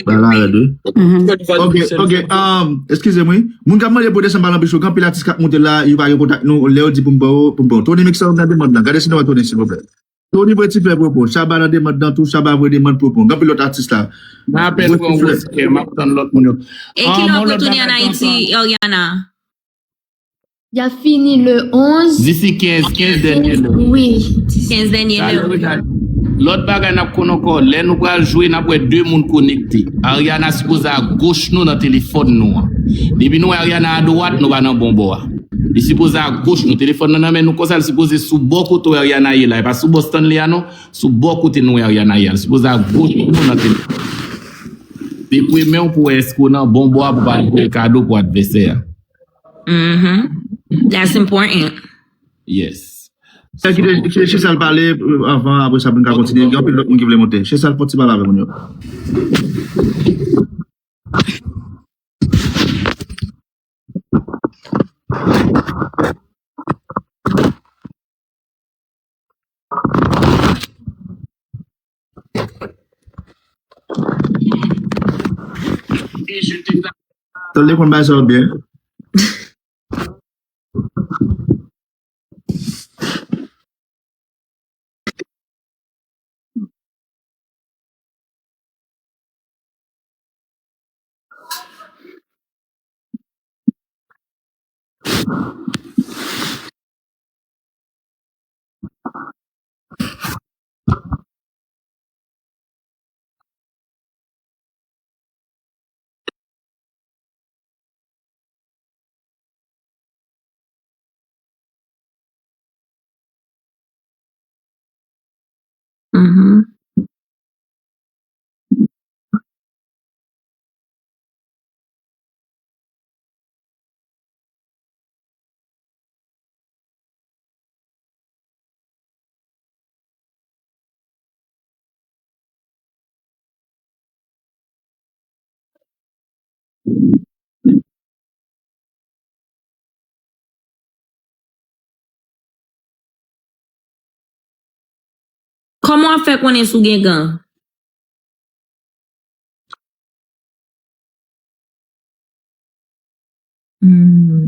Ba la rèd, wi. Mhm. Ok, ok, um, eskize m, wi. Moun k ap mande pou desanm pa l anpeche w, gen anpil atis k ap monte la, yo pa gen kontak nou, lè yo di pou m ba yo, pou m ba yo. Tony Mixon nan demann nan, gade si nou wè Tony, silvouplè. Tony voye ti flè pou yo, Shabba nan demann nan tou, Shabba voye demann pou yo, gen anpil lòt atis la. M apèn pran gwo sikè, m ap tann lòt moun yo. E ki lè w pral tounen ann Ayiti, Ariana? Y ap fini le onz. Disi kenz, kenz dènye lè. Wi. Kenz dènye lè. Lòt bagay n ap konn ankò, lè nou pral jwe, n ap wè de moun konekte. Ariana sipoze a goch nou nan telefòn nou an. Depi nou wè Ariana adwat, nou pa nan bon bò a. Li sipoze a goch nou. Telefòn nan nan men nou konsa, li sipoze sou bò kote w Ariana ye la. E pa sou bò Stanley a non, sou bò kote nou wè Ariana ye a. Li sipoze a goch nou nan telefòn. Dekwe men w pou wè èske w nan bon bò a pou pa voye kado pou advèsè a. Mhm. That's important. Yes. Sa ki te, ki te Chesal pale, euh, avan, apre sa, pou n ka kontinye. Gen anpil lòt moun ki vle monte. Chesal, fò ti pale avè moun yo. Tande konn bay sa yo byen. Mhm. Kòman w ap fè konnen si w gen gan? Hmm.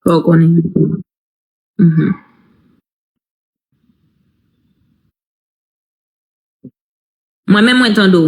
Fò w konnen. Mhm. Mwen menm mwen tande w.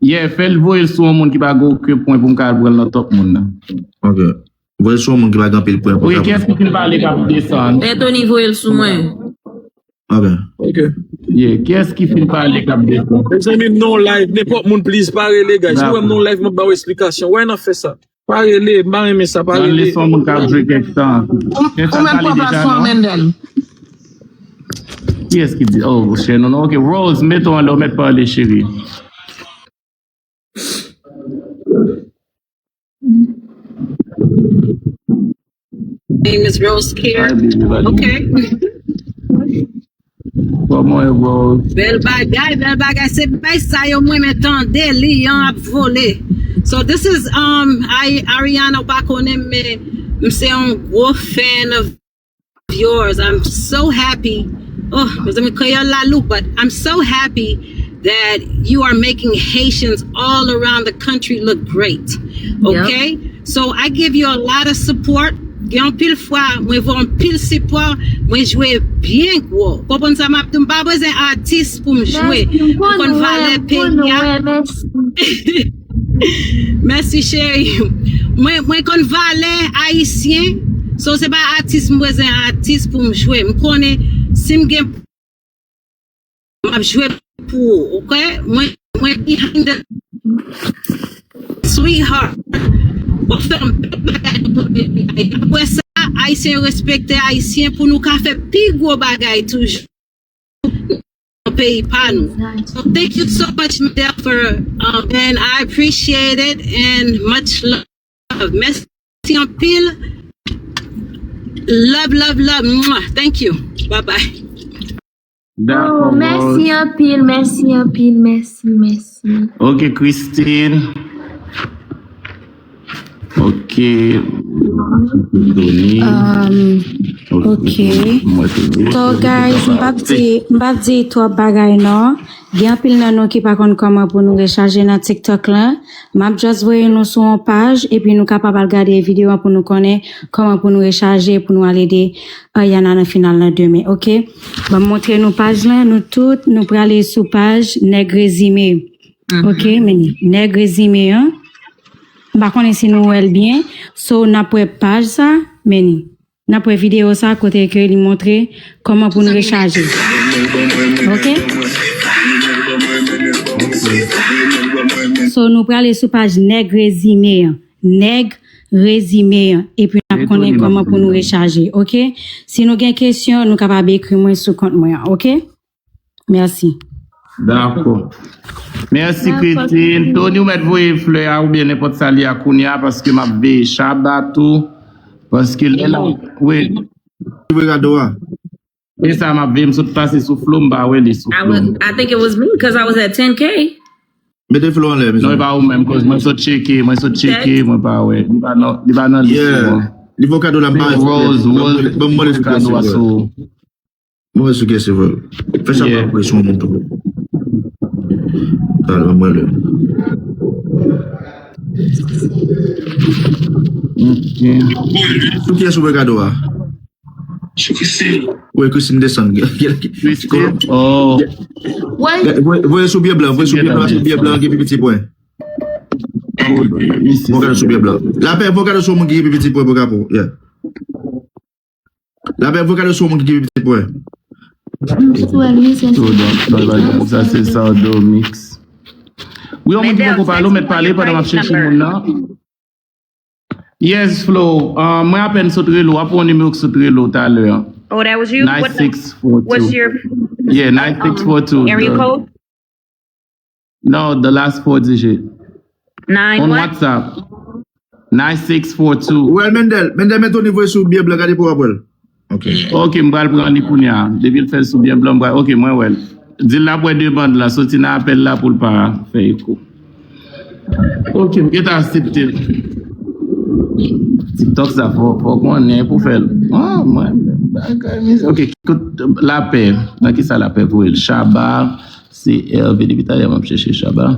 Yeah, fè l voye l sou yon moun ki pa gen okenn pwen pou m ka al pran l nan top moun nan. Ok. Voye l sou yon moun ki pa gen anpil pwen pou m ka pran l. Ok, kiyès ki fin pale k ap desann? Anthony, voye l sou mwen. Ok. Ok. Yeah, kiyès ki fin pale k ap desann? Mezanmi, m nan yon live, nenpòt moun, please, pa rele, guys. Si w wè m nan yon live, m ap ba w eksplikasyon. Why n ap fè sa? Pa rele, m pa renmen sa, pa rele. Donn li son moun k ap jwe kèk tan. Ou menm pran plas mwen, Mendel. Kiyès ki di? Oh, chè, non, non, ok. Rose, mete w anlè, w mèt pale, cheri. Name is Rose Care. Ok. Kòman e, Rose? Bèl bagay, bèl bagay. Se bay sa yo mwen men tande li an ap vole. So this is um I, Ariana, ou pa konnen, men m se yon gwo fan of yours. I'm so happy. Oh, mezanmi, kreyòl la lou, but I'm so happy that you are making Haitians all around the country look great. Okay? So I give you a lot of support. Gen anpil fwa, mwen voye anpil sipò, mwen jwe byen gwo. Konprann sa m ap di w, m pa bezwen atis pou m jwe. M konn valè peyi a. Mèsi, cheri. Mwen, mwen konn valè ayisyen. So, se pa atis m bezwen atis pou m jwe. M konnen si m gen, m ap jwe pou ou, ok? Mwen, mwen behind the sweetheart. W ap fè yon bèl bagay nan pwòp peyi a. Apre sa, ayisyen yo respekte ayisyen pou nou ka fè pi gwo bagay toujou nan peyi pa nou. So thank you so much, Mendel, for um, and I appreciate it and much love. Mèsi anpil. Love, love, love. Mwah. Thank you. Bye bye. Dakò, oh, mèsi anpil, mèsi anpil, mèsi, mèsi. Ok, Christine. Ok. Tony. Um, ok. So, guys, m p ap di, m p ap di twòp bagay, non. Gen anpil nan nou ki pa konn kòman pou nou rechaje nan TikTok la. M ap just voye nou sou yon paj, epi nou kapab al gade videyo an pou nou konnen kòman pou nou rechaje, pou nou al ede Ariana nan final nan demen, ok? Ban m montre nou paj la, nou tout, nou prale sou paj Nèg Rezime. Ok, men Nèg Rezime an. M pa konnen si nou wè l byen. So, n ap wè paj sa, men n ap wè videyo sa kote ke li montre kòman pou nou rechaje. Ok? So, nou prale sou paj Nèg Rezime an. Nèg Rezime an. Epi n ap konnen kòman pou nou rechaje. Ok? Si nou gen kesyon, nou kapab ekri mwen sou kont mwen an. Ok? Mèsi. Dakò. Mèsi, Christine. Tony, ou mèt voye flè a oubyen nenpòt sa li a kounye a, paske m ap veye Shabba tou. Paske lè la, wi. Voye kado a. E sa m ap veye, m sot pase sou Flow, m pa wè li sou Flow. I think it was me, 'cause I was at ten K. Mete Flow anlè, mezanmi. Non, e pa ou menm, 'cause mwen sot tcheke, mwen sot tcheke, mwen pa wè. Li pa nan, li pa nan lis mwen. Li voye kado la, m pa wè. Rose, Rose, ban m mande sou kado a sou. Mwen sou kè se vre. Fè sa pa presyon moun tou. Talè mwen lè. Ok. Sou kiyès ou voye kado a? Sou Christine. Wi, Christine desann. Christine? Oh. Voye, voye sou byen blan, voye sou byen blan, sou byen blan ki pi piti pwen. Voye kado sou byen blan. Lapè, voye kado sou moun ki pi piti pwen pou kapo. Yeah. Lapè, voye kado sou moun ki pi piti pwen. Tou donk, sa se Sardo Mix. Wi, yon moun ki poko pale, ou mèt pale pandan m ap chèche moun nan. Yes, Flo. Uh, mwen apèn sot rele w, w ap wè yon nimewo k sot rele w talè. Oh, that was you? What the, nine six four two. What's your, yeah, uh, nine six four two, um, area code? No, the last four digit. Nine what? On WhatsApp. Nine six four two. Ou wè l, Mendel? Mendel, men Tony voye sou byen blan, gade pou w ap wè l. Ok. Ok, m pral pran li kounye a. Depi l fè l sou byen blan, m pral, ok, mwen wè l. Di l l ap wè demann lan, soti nan apèl la pou l pa fè eko. Ok, m gentan aksepte l. TikTok sa fò, fò konnen pou fè l. Ah, mwen, Ok, kout lapè. Nan ki sa lapè pou el? Chaba, se Hervé depi talè m ap chèche Chaba.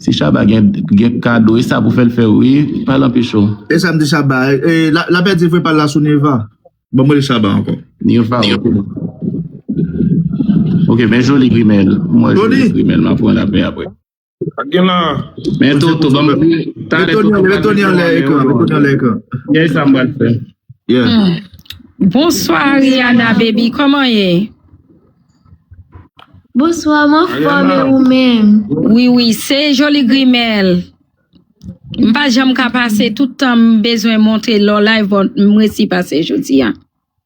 Si Chaba gen, gen kado, e sa pou fè l fè wi, pale anpil cho. E sa m di Chaba, e, e, la, lapè di vre pale la sou Neva. Bon, mwen li Chaba ankò. Nirva, ok. Ok, men Joli Grimèl. Mwen Joli Grimèl, m ap pran lapè apre. Ak gen la. Men Toto, ban m. Met Tony anlè ekran, met Tony anlè ekran. Kiyès sa m pral fè? Yeah. Bonswa Ariana baby, kòman ye? Bonswa, m anfòm e ou menm? Wi, wi, se Joli Grimèl. M pa janm ka pase, tout tan m bezwen monte lò live, bon, m resi pase jodi a.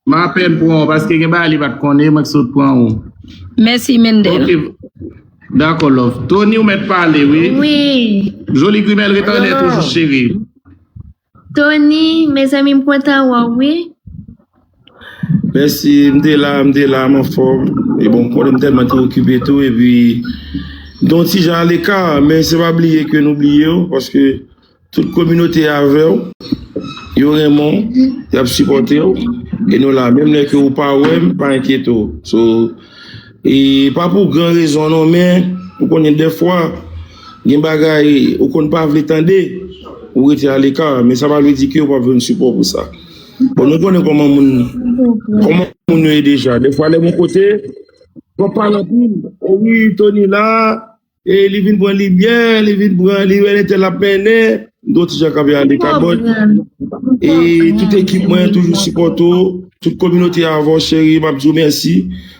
M apèn pran w paske gen bagay li pa t konnen, mwen k sot pran ou. Mèsi Mendel. Ok. Dakò love. Tony ou mèt pale wi. Wi. Joli Grimèl ret anlè toujou cheri. Tony, mezanmi m kontan wè w wi. Mèsi, m te la, m te la, m anfòm. E bon, konnen m tèlman te okipe tou, epi m te yon ti jan aleka, men se pa bliye ke nou bliye w, paske tout kominote a avè w, yo renmen w, y ap sipòte w, e nou la, menm lè ke ou pa wè m, pa enkyete w. So, e pa pou gran rezon non, men ou konnen dèfwa, gen bagay ou konn pa vle tande, ou rete aleka, men sa pa vle di ke ou p ap jwenn sipò pou sa. Bon, nou konnen kòman moun, kòman moun yo ye deja. Defwa, lè m yon kote, w ap pale anpil. O wi, Tony la, e li vin pran limyè, li vin pran, li wè entèl ap mennen. M di w ti jan kanpe ale kabòt. E tout ekip mwen toujou sipòte w. Tout kominote a avè w, cheri, m ap di w mèsi.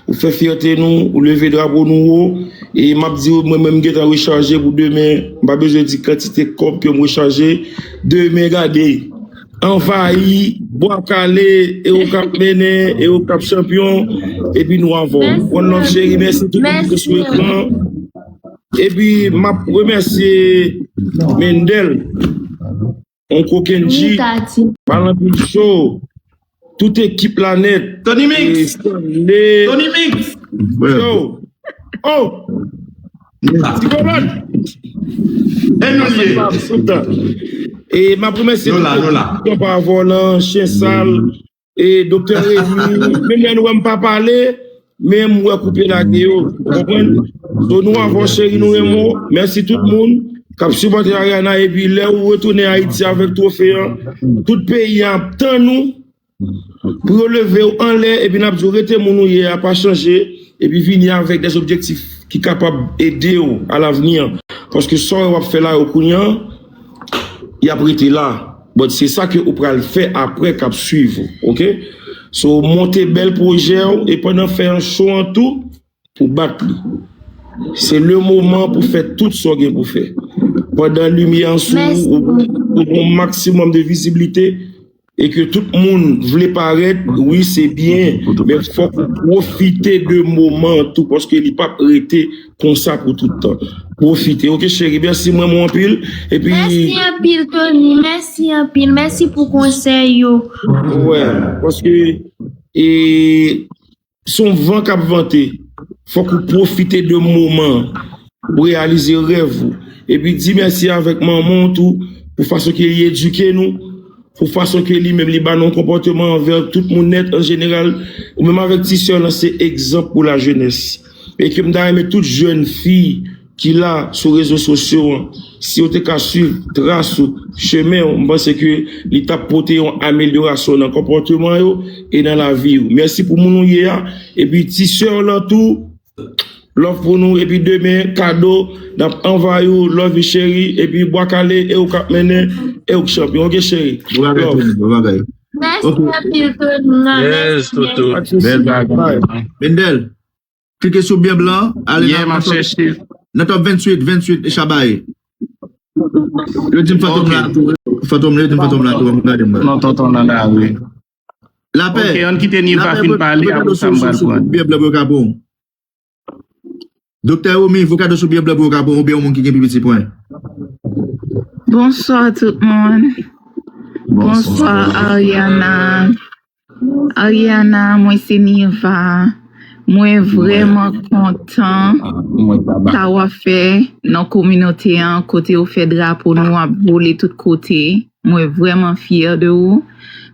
Ou fè fyète nou, ou leve drapo nou wo. E m ap di w, mwen menm m gentan rechaje pou demen. M pa bezwen di kantite kòb ke m rechaje. Demen, gade. Anvayi, Bwa Kale, e ou k ap mennen, e ou k ap chanpyon, epi nou avè w. One love cheri, mèsi tout moun ki sou ekran. Epi m ap remèsye Mendel, Onko Kendji, Palanpil Show, tout ekip la nèt. Tony Mix! Tony Mix! Yo! Oh! Ti kolòn! E nou ye! E m ap remèsye tout konpa avò lan, Chen Sal, e Doktè Remy, menm lè nou wè m pa pale, men m wè koupe lage yo, ou konprann? So nou avò cheri nou renmen w, mèsi tout moun k ap sipòte Ariana, epi lè ou retounen Ayiti avèk twofe an, tout peyi an ap tann ou, pou yo leve w anlè, epi n ap di w rete moun ou ye a, pa chanje, epi vini avèk dè objektif ki kapab ede w a lavni an. Paske sa w ap fè la yo kounye an, y ap rete la. But se sa ke ou pral fè aprè k ap swiv ou, ok? So, monte bèl pwojè w, e pandan fè an show an tou, pou bat li. Se le moman pou fè tout sa w gen pou fè. Pandan limyè an sou ou, ou gen yon maksimòm de vizibilite, e ke tout moun vle parèt, wi, se byen, men fòk ou pwofite de moman an tou, paske li p ap rete konsa pou tout tan. Pwofite, ok, cheri, mèsi, m renmen w anpil, epi... Mèsi anpil, Tony, mèsi anpil, mèsi pou konsèy yo. Wè, paske, e, se yon van k ap vante. Fòk ou pwofite de moman an pou reyalize rèv ou. Epi di mèsi avèk manman w tou pou fason ke li edike nou, pou fason ke li menm li ba nou yon konpòteman anvè tout moun nèt an jeneral, ou menm avèk ti sè w lan se egzanp pou lajenès. E ke m ta renmen tout jèn fi ki la sou rezo sosyo an, si yo te ka swiv tras ou, chemen w, m panse ke li t ap pote yon amelyorasyon nan konpòteman yo e nan lavi yo. Mèsi pou moun ou ye a. Epi ti sè w lan tou, love pou nou. Epi demen, kado, n ap anvayi w, love cheri. Epi Bwa Kale, e ou k ap mennen, e ou k chanpyon. Ok, cheri? Love. Mèsi anpil, Tony. Mèsi, mèsi. Bèl bagay. Mendel. Klike sou byen blan, ale nan, nan top venntuit, venntuit, e Chaba ye. Yo di m fantom la tou. Fantom la, yo di m fantom la tou, an gade m. Non, tonton nan la, wi. Lapè. Ok, ann kite Niva fin pale, apre sa m pral pran. Byen blan pou yo ka bon. Doktè Romy, voye kado sou byen blan pou yo ka bon, oubyen yon moun ki gen pi piti pwen. Bonswa tout moun. Bonswa Ariana. Ariana, mwen se Niva. Mwen vrèman kontan sa w ap fè nan kominote an, kote w fè drapo nou ap vole tout kote. Mwen vrèman fyè de ou.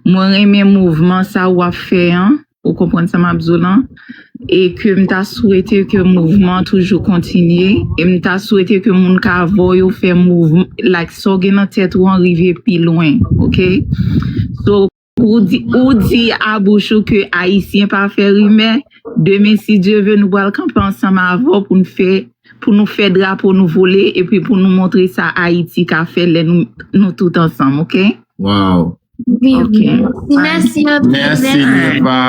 Mwen renmen mouvman sa w ap fè an. Ou konprann sa m ap di w lan? E ke m ta swete ke mouvman an toujou kontinye. E m ta swete ke moun ka vè w yo fè mouvman, like, sa w gen nan tèt ou an rive pi lwen, oke? So, ou di, ou di a bouch ou ke Ayisyen pa fè rimè, demen, si Dye ve, nou pral kanpe ansanm avè w pou n fè, pou nou fè drapo nou vole, epi pou nou montre sa Ayiti ka fè lè nou, nou tout ansanm, oke? Wow. Wi, wi. Mèsi, mèsi anpil. Mèsi, Neva.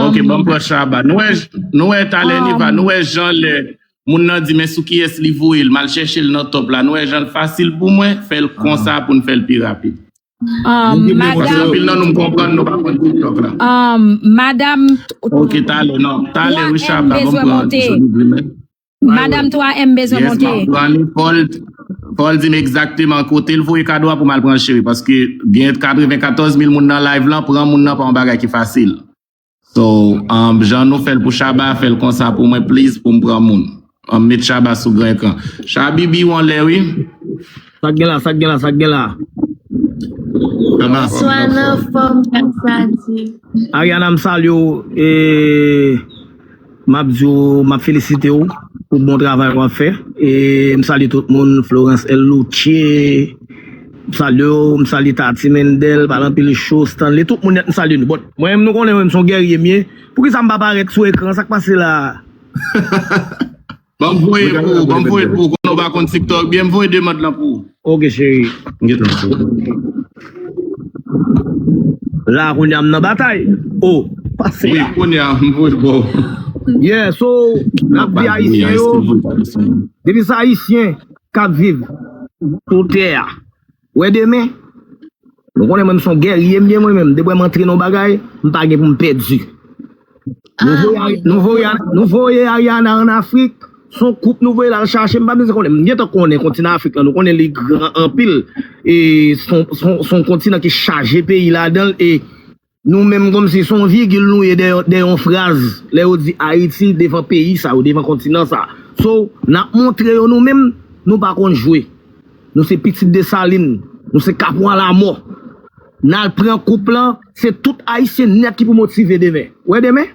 Ok, bon, pran Shabba. Nou wè, nou wè talè, Neva, nou wè jan lè moun nan di, men sou kiyès li voye l, m al chèche l nan top la. Nou wè jan l fasil pou mwen, fè l konsa pou n fè l pi rapid. Paske anpil nan nou m konprann, nou pa konn TikTok la. Madanm. Ok, talè, non. Talè, wi, Shabba, bon, pran. Madanm twa M bezwen monte. Fò l di m egzakteman kote l voye kado a pou m al pran cheri. Paske gen katrevenkatòz mil moun nan live lan, pran moun nan pa yon bagay ki fasil. So, um, jan nou fè l pou Shabba, fè l konsa pou mwen, please, pou m pran moun. Um, met Shabba sou gran ekran. Shabibi, ou anlè, wi. Sa k gen la, sa k gen la, sa k gen la. Bonswa, nan fòm, Kak Sadi. Ariana, m salye w. E, m ap di w, m ap felisite w pou bon travay w ap fè. E, m salye tout moun, Florence L. Louche. M salye w, m salye Tati Mendel, pale anpil cho, Stanley, tout moun nèt m salye nou. But, mwen menm nou konnen mwen m se yon gèrye m ye. Poukisa m pa parèt sou ekran, sa k pase la? Ban m voye pou ou, ban m voye pou ou, konnen w pa konn TikTok byen, m voye demand lan pou ou. Ok, cheri. La, kounye a m nan batay. Oh, pase la. Wi, kounye a, m voye pou ou. Yeah, so, n ap di Ayisyen yo, depi se Ayisyen k ap viv sou tè a, wè demen, nou konnen mwen m se yon gèrye m ye mwen menm, depi m antre nan yon bagay, m pa gen pou m pèdi. Nou voye, nou voye, nou voye Ariana ann Afrik. Se yon koup nou voye l al chache, m pa bezwen konnen. M gentan konnen kontinan Afrik lan, nou konnen li gran anpil. E se yon, se yon, se yon kontinan ki chaje peyi ladan l. E nou menm kòmsi se yon vigil nou ye dèyè, dèyè yon fraz. Lè yo di Ayiti devan peyi sa yo, devan kontinan sa. So, n ap montre yo nou menm, nou pa konn jwe. Nou se pitit Desalin, nou se kapwa lamò. N al pran koup lan, se tout Ayisyen nèt ki pou motive demen. Wè demen?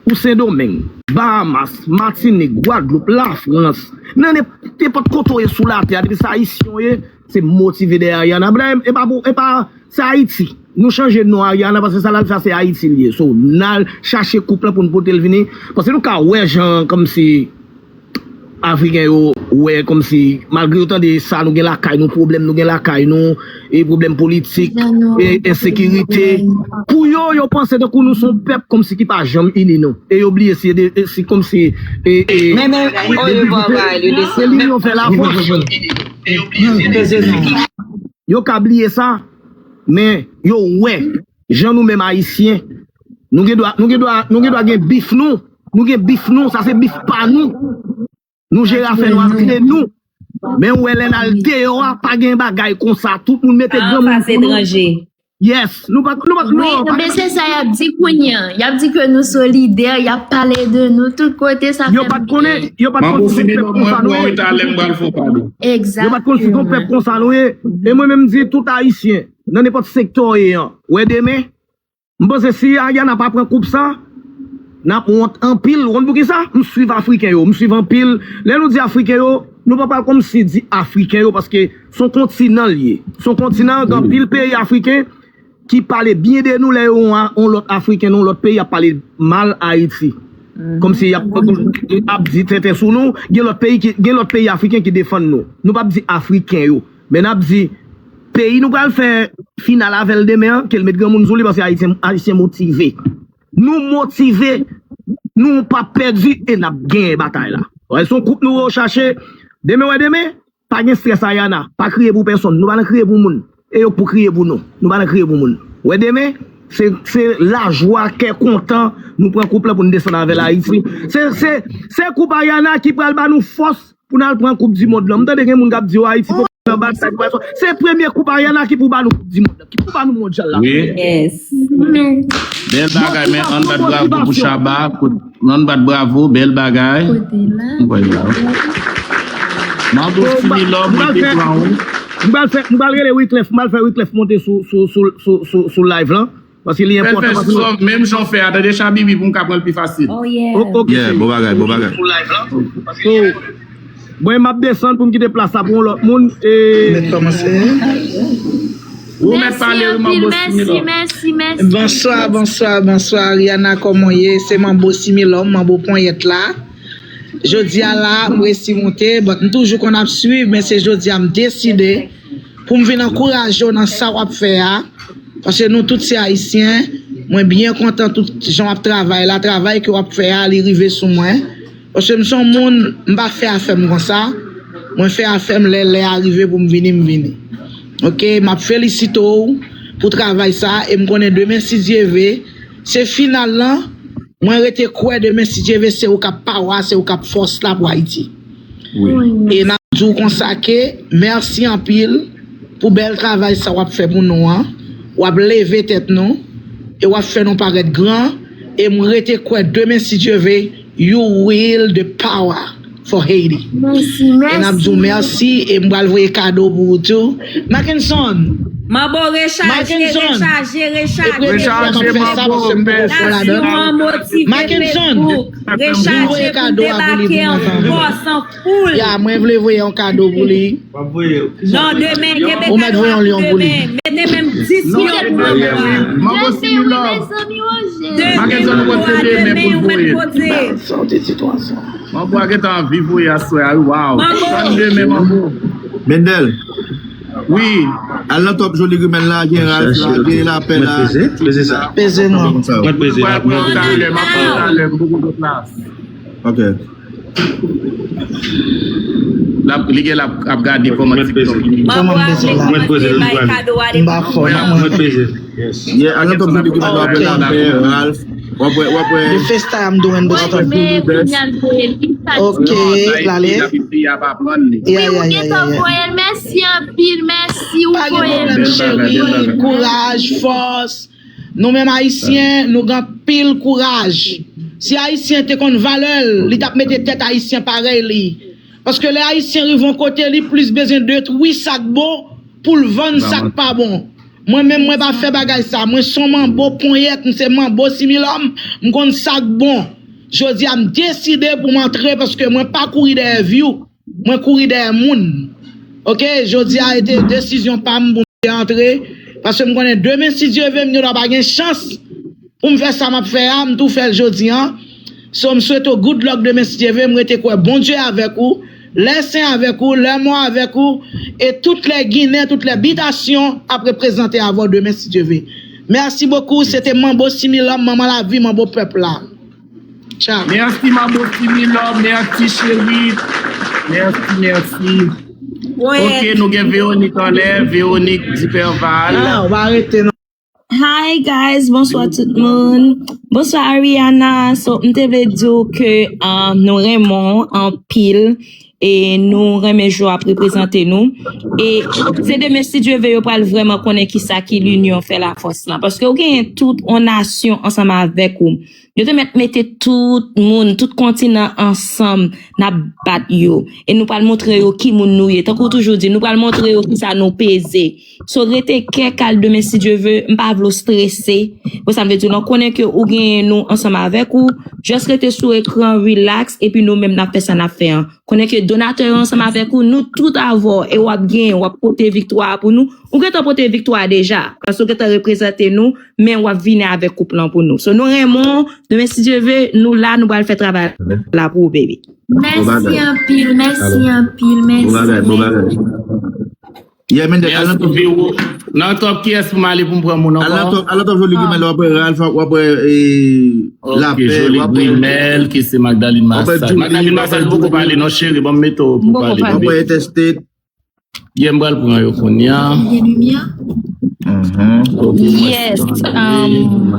Ou Sendomeng, Bahamas, Matinik, Gwadloup, Lafrans, nan nenpòt kote w ye sou latè a, depi se Ayisyen w ye, se motive dèyè Ariana. Brè, e pa pou, e pa, se Ayiti. Nou chanje non Ariana paske sa l al fè a se Ayiti l ye. So, n al chache koup lan pou n pote l vini. Paske nou ka wè jan kòmsi Afriken yo wè kòmsi, malgre yo tande sa, nou gen lakay nou pwoblèm, nou gen lakay nou e pwoblèm politik, e ensekirite. Pou yo, yo panse tankou nou se yon pèp kòmsi ki pa janm ini non. E yo bliye si, e, si kòmsi, e, e, Men, men, o yo pa bay li, se linyon fè lafòs. Yo ka bliye sa, men yo wè jan nou menm Ayisyen, nou gen dwa, nou gen dwa, nou gen dwa gen bif nou, nou gen bif nou, sa se bif pa nou. Nou jere afè nou antre nou. Men ou wè lè n al deyò a, pa gen bagay konsa. Tout moun mete granmoun pou nou. Yes, nou pa, nou pa, Wi, men se sa y ap di kounye a. Y ap di ke nou solidè, y ap pale de nou tout kote, sa fè m. Yo pa t konnen, yo pa t konn si se yon pèp konsa nou ye. Yo pa t konn si se yon pèp konsa nou ye. E mwen menm m di tout Ayisyen, nan nenpòt sektè w ye an, wè demen, m panse si Ariana pa pran koup sa, n ap wont anpil. Ou konn poukisa? M swiv Afriken yo, m swiv anpil. Lè nou di Afriken yo, nou pa pral kòmsi di Afriken yo, paske se yon kontinan l ye. Se yon kontinan, gen anpil peyi Afriken ki pale byen de nou lè yo wè yon lòt Afriken nan yon lòt peyi ap pale mal Ayiti. Kòmsi y ap, ap di tenten sou nou, gen lòt peyi ki, gen lòt peyi Afriken ki defann nou. Nou p ap di Afriken yo. Men n ap di, peyi nou pral fè final avè l demen an, ke l met granmoun sou li, paske Ayisyen, Ayisyen motive. Nou motive, nou p ap pèdi e n ap genyen batay la. Wè, se yon koup nou rechache. Demen, wè, demen, pa gen strès, Ariana. Pa kriye pou pèsonn. Nou pa nan kriye pou moun. E yo k pou kriye pou nou. Nou pa nan kriye pou moun. Wè, demen, se, se lajwa, kè kontan, nou pran koup la pou n desann avè l Ayiti. Se, se, se koup Ariana ki pral ba nou fòs pou n al pran koup di mond lan. M tande gen moun k ap di, o, Ayiti poko nan batay pou pèsonn. Se premye koup Ariana ki pou ba nou koup di mond lan, ki pou ba nou mondyal la. Bèl bagay, men ann bat bravo pou Shabba. Ann bat bravo, bèl bagay. Mwen la. Mambo Simi Love, mwen te pran ou. M pral fè, m pral rele Wyclef, m pral fè Wyclef monte sou, sou, sou, sou, sou, sou live lan. Paske li enpòtan. Fè l fè sou menm jan w fè a, tande Chabibi pou m ka pran l pi fasil. Oh, yeah. O-, ok, yeah, bon bagay, bon bagay. Sou live lan. Oh. Bon, m ap desann pou m kite plas la pou yon lòt moun. E... Mèt kòmanse. Ou mèt pale, wi, Manbo Similòm. Mèsi, mèsi, mèsi. Bonswa, bonswa, bonswa, Ariana, kòman w ye? Se Manbo Similòm, Manbo Ponyèt la. Jodi a la, m resi monte, but m toujou konn ap swiv, men se jodi a m deside pou m vin ankouraje w nan sa w ap fè a. Paske nou tout se Ayisyen. Mwen byen kontan tout jan w ap travay la. Travay ke w ap fè a, li rive sou mwen. Paske m se yon moun, m pa fè afè m konsa. Mwen fè afè m lè lè a rive pou m vini, m vini. Oke, m ap felisite w pou travay sa a. E m konnen demen, si Dye ve, se final lan. Mwen rete kwè demen, si Dye ve, se ou k ap pawa, se ou k ap fòs la pou Ayiti. Wi. E n ap di w konsa ke mèsi anpil pou bèl travay sa w ap fè pou nou an. W ap leve tèt nou e w ap fè nou parèt gran. E m rete kwè demen, si Dye ve, you will the power for Haiti. Mèsi, mèsi. E n ap di w mèsi e m pral voye kado pou ou tou. Mackenson! Manbo, rechaje, rechaje, rechaje. Rechaje, Manbo, mèsi. Mackenson! Rechaje pou debake an fòs, an foul. Ya, mwen vle voye yon kado pou li. Non, demen, kenbe kado a pou demen. Mete menm dis milyon pou mwen. Manbo Similòm. Demen, Manbo, a demen, yon mèt kote. Sa w te di twa sa. Manbo a gentan anvi voye aswè a, wi, waw. Manbo. Tann demen, Manbo. Mendel. Wi. Al nan Top Joli Grimèl la, gen Ralph la, gen Lapè la. Peze, peze sa. Peze non. Mwen peze la, mwen peze. Talè, m ap pran talè, m poko sot la. Ok. L ap, li gen l ap, ap gade kòman TikTok li. Kòman m peze la? Mwen peze, mwen peze. M pa fò, non, mwen peze. Yes. Yeah, al nan Top Joli Grimèl, w ap wè Lapè, Ralph. W ap wè, w ap wè. The first time I'm doing this stuff. Ok, l ale. Yeah, yeah, yeah, yeah, yeah. Mèsi anpil, mèsi, ou voye l. Pa gen pwoblèm, cheri. Kouraj, fòs. Nou menm Ayisyen, nou gen anpil kouraj. Si Ayisyen te konn valè l, li t ap mete tèt Ayisyen parèy li. Paske lè Ayisyen rive yon kote, li plis bezwen detwi sa k bon pou l vann sa k pa bon. Mwen menm, mwen pa fè bagay sa. Mwen se yon manbo ponyèt, m se manbo similòm, m konn sa k bon. Jodi a, m deside pou m antre paske mwen pa kouri dèyè view. Mwen kouri dèyè moun. Oke, jodi a, e te desizyon pa m pou m te antre. Paske m konnen demen, si Dye ve, m gen dwa pa gen chans pou m fè sa m ap fè a, m tou fè l jodi a. So, m swete w good luck demen, si Dye ve, m rete kwè Bondye avèk ou, lè sen avèk ou, lè mò avèk ou, e tout lè Ginen, tout lè bitasyon ap reprezante avè w demen, si Dye ve. Mèsi bokou, se te Manbo Similòm, manman lavi, manbo pèp la. Tchak. Mèsi, Manbo Similòm, mèsi, cheri. Mèsi, mèsi. Oke, nou gen Véronique anlè, Véronique Duperval. Ah, w pa rete non. Hi guys, bonswa tout moun. Bonswa Ariana. So, m te vle di w ke, um, nou renmen w anpil e nou renmen jan w ap reprezante nou. E se demen, si Dye ve, yo pral vrèman konnen kisa ki linyon fè lafòs lan. Paske ou genyen tout yon nasyon ansanm avèk ou. Yo te mèt mete tout moun, tout kontinan ansanm, n ap bat yo. E nou pral montre yo ki moun nou ye. Tankou w toujou di, nou pral montre yo kisa nou peze. So, rete kè kal demen, si Dye ve, m pa vle w strese. Bon, sa m vle di w, nou konnen ke ou genyen nou ansanm avèk ou. Just rete sou ekran, relax, epi nou menm n ap fè sa n ap fè an. Konnen ke donatè yo ansanm avèk ou, nou tout avè w, e w ap genyen, w ap pote viktwa a pou nou. Ou gentan pote viktwa a deja, paske w gentan reprezante nou, men w ap vini avèk koup lan pou nou. So, nou renmen w, demen, si Dye ve, nou la, nou pral fè travay la pou ou, baby. Mèsi anpil, mèsi anpil, mèsi. Bon bagay, bon bagay. Yeah, men al nan Top. Nan Top, kiyès pou m ale pou m pran moun ankò? Al nan Top, al nan Top Joli Grimèl, w ap wè Ralph, w ap wè, eh, Lapè, Joli Grimèl, ki se Magdalene Massage. Magdalene Massage, m poko pale non, cheri, ban m mete w pou pale, bebe. W ap wè Interstate. Yeah, m pral pran yo kounye a. Yes, um,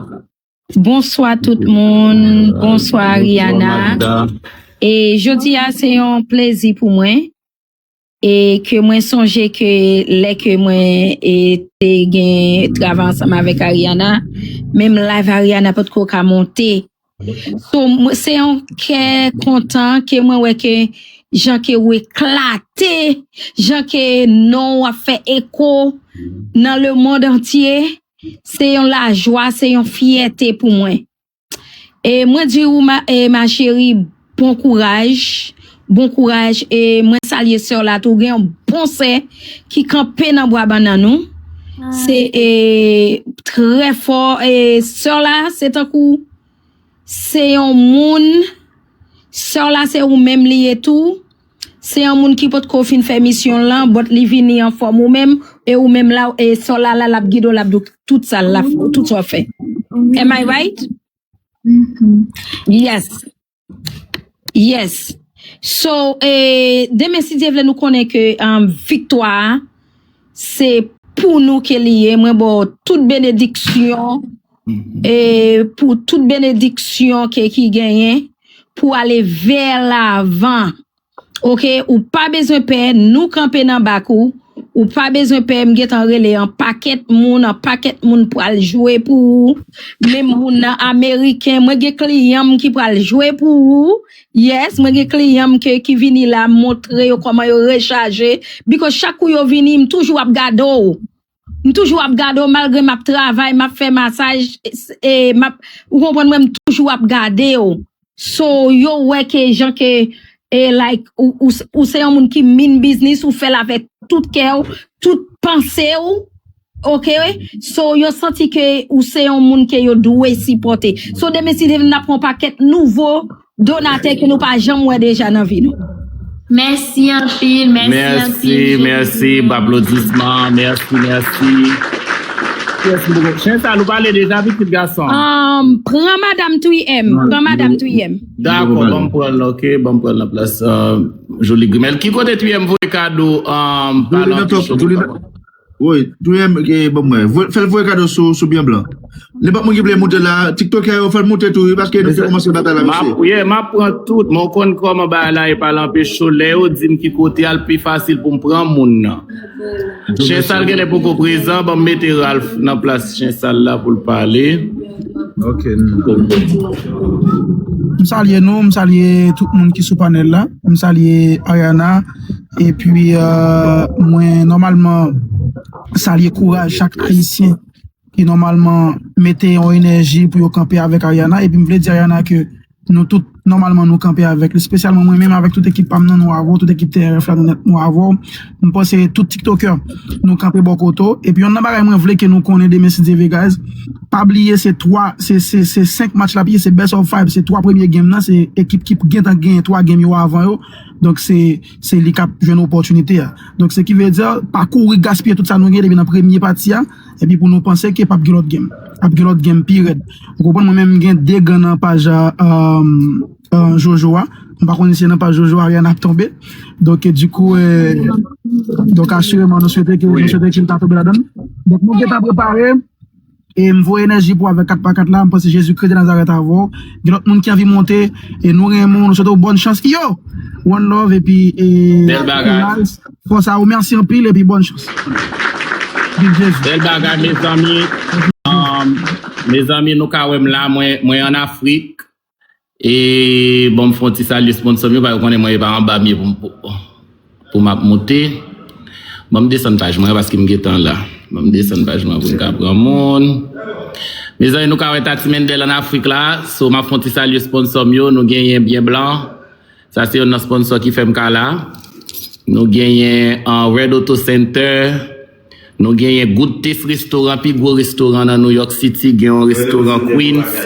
bonswa tout moun, bonswa Ariana. E jodi a se yon plezi pou mwen. E ke mwen sonje ke lè ke mwen, e, te gen travay ansanm avèk Ariana, menm live Ariana potko ka monte. So, mwen, se yon kè kontan ke mwen wè ke jan ke ou eklate, jan ke non w ap fè eko nan le mond antye, se yon lajwa, se yon fyète pou mwen. E mwen di ou, ma, e ma cheri, bon kouraj, bon kouraj. E mwen salye sè w la tou, gen yon bon sè ki kanpe nan bwa bannann ou. Se e, trè fò. E sè w la, se tankou se yon moun, sè w la se ou menm li ye tou. Se yon moun ki potko fin fè misyon l lan, but li vini anfòm ou menm, e ou menm la, e sè w la, la, l ap gide w, l ap di w tout sa, l ap, tout sa w fè. Am I right? Yes. Yes. So, eh, demen, si Dye vle, nou konnen ke um, viktwa a, se pou nou ke li ye. Mwen ba w tout benediksyon, eh, pou tout benediksyon ke ki genyen, pou ale vè lavan. Oke, ou pa bezwen pè, nou kanpe nan bak ou. Ou pa bezwen pè, m gentan rele an pakèt moun, an pakèt moun pral jwe pou ou. Menm moun nan ameriken, mwen gen kliyan m ki pral jwe pou ou. Yes, mwen gen kliyan m ke, ki vini la, m montre yo kòman yo rechaje. Because chak kou yo vini, m toujou ap gade w. M toujou ap gade w, malgre m ap travay, m ap fè masaj, e, e, m ap, ou konprann mwen, m toujou ap gade w. So, yo wè ke jan ke, e, like, ou, ou, ou se yon moun ki mean business, ou fè l avèk tout kè w, tout panse w, oke? So, yo santi ke ou se yon moun ke yo dwe sipòte. So, demen, si Dye vle, n ap pran pakèt nouvo donatè ke nou pa janm wè deja nan vi nou. Mèsi anpil, mèsi anpil, Mèsi, mèsi, Jean-Pierre. Aplodisman, mèsi, mèsi. Yes, m poko. Chen sa, nou pale deja, pitit gason. Um, pran madanm Twiyèm, pran madanm Twiyèm. Dakò, ban m pran l, oke, ban m pran l nan plas uh, Joli Grimèl. Ki kote Twiyèm voye kado um, pa l anpil. Wi, Twiyèm, eh, ban m wè. Voye, fè l voye kado sou, sou byen blan. Nenpòt moun ki vle moute la, tiktokè yo, fè l moute tou, wi, paske nou te kòmanse batay la, mesye. Yeah, m ap pran tout, men w konn kòman bagay la ye, pa l anpeche w. Lè yo di m ki kote a, l pi fasil pou m pran moun nan. Chen sa l genlè poko prezan, ban m mete Ralph nan plas chen sa l la pou l pale. Ok. M salye nou, m salye tout moun ki sou panèl la, m salye Ariana, epi euh, mwen nòmalman salye kouraj chak ayisyen ki nòmalman mete yon enèji pou yo kanpe avèk Ariana, epi m vle di Ariana ke nou tout nòmalman nou kanpe avèk li, espesyalman mwen menm avèk tout ekip pa m nan, nou avè w, tout ekip T R F la, nou nèt, nou avè w. M panse tout tiktokè nou kanpe bò kote w. Epi yonn nan bagay mwen vle ke nou konnen demen si Dye vle guys, pa bliye se twa, se se se senk match l ap ye, se best of five, se twa premye game nan, se ekip ki gentan genyen twa game yo avan yo. Donk se se li k ap jwenn opòtinite a. Donk se ki vle di pa kouri gaspiye tout sa nou gen depi nan premye pati a. Epi pou nou panse ke p ap gen lòt game. Ap gen lòt game pi rèd. Ou konprann, mwen menm m gen de gan nan paj a um, uh, Jojo a. M pa konnen si se nan paj Jojo a Ariana ap tonbe. Donk, e, dikou, e, donk asireman nou swete ke nou swete ke l ta tonbe ladan l. Donk nou gentan prepare. E m voye enèji pou avèk kat pa kat la. M panse Jezikri de Nazarèt avè w. Gen lòt moun ki anvi monte. E nou renmen w, nou swete w bòn chans. Yo! One love epi e, Bèl bagay. Fòs a ou, mèsi anpil epi bòn chans. Viv Jezi. Bèl bagay, mezanmi. Um, mezanmi, nou ka wè m la, mwen, mwen ann Afrik. E bon, m fè yon ti salye sponsò m yo, paske yo konnen mwen, e pa anba m ye pou m, pou, pou m ap moute. Bon, m desann paj mwen, paske m gentan la. Bon, m desann paj mwen pou m ka pran moun. Mezanmi, nou ka wè Tati Mendel ann Afrik la. So, m ap fè yon ti salye sponsò m yo. Nou genyen byen blan. Sa se yonn nan sponsò ki fè m ka la. Nou genyen an Red Auto Center. Nou genyen Good Taste Restaurant, pi gwo restoran nan New York City. Gen yon restoran Queens.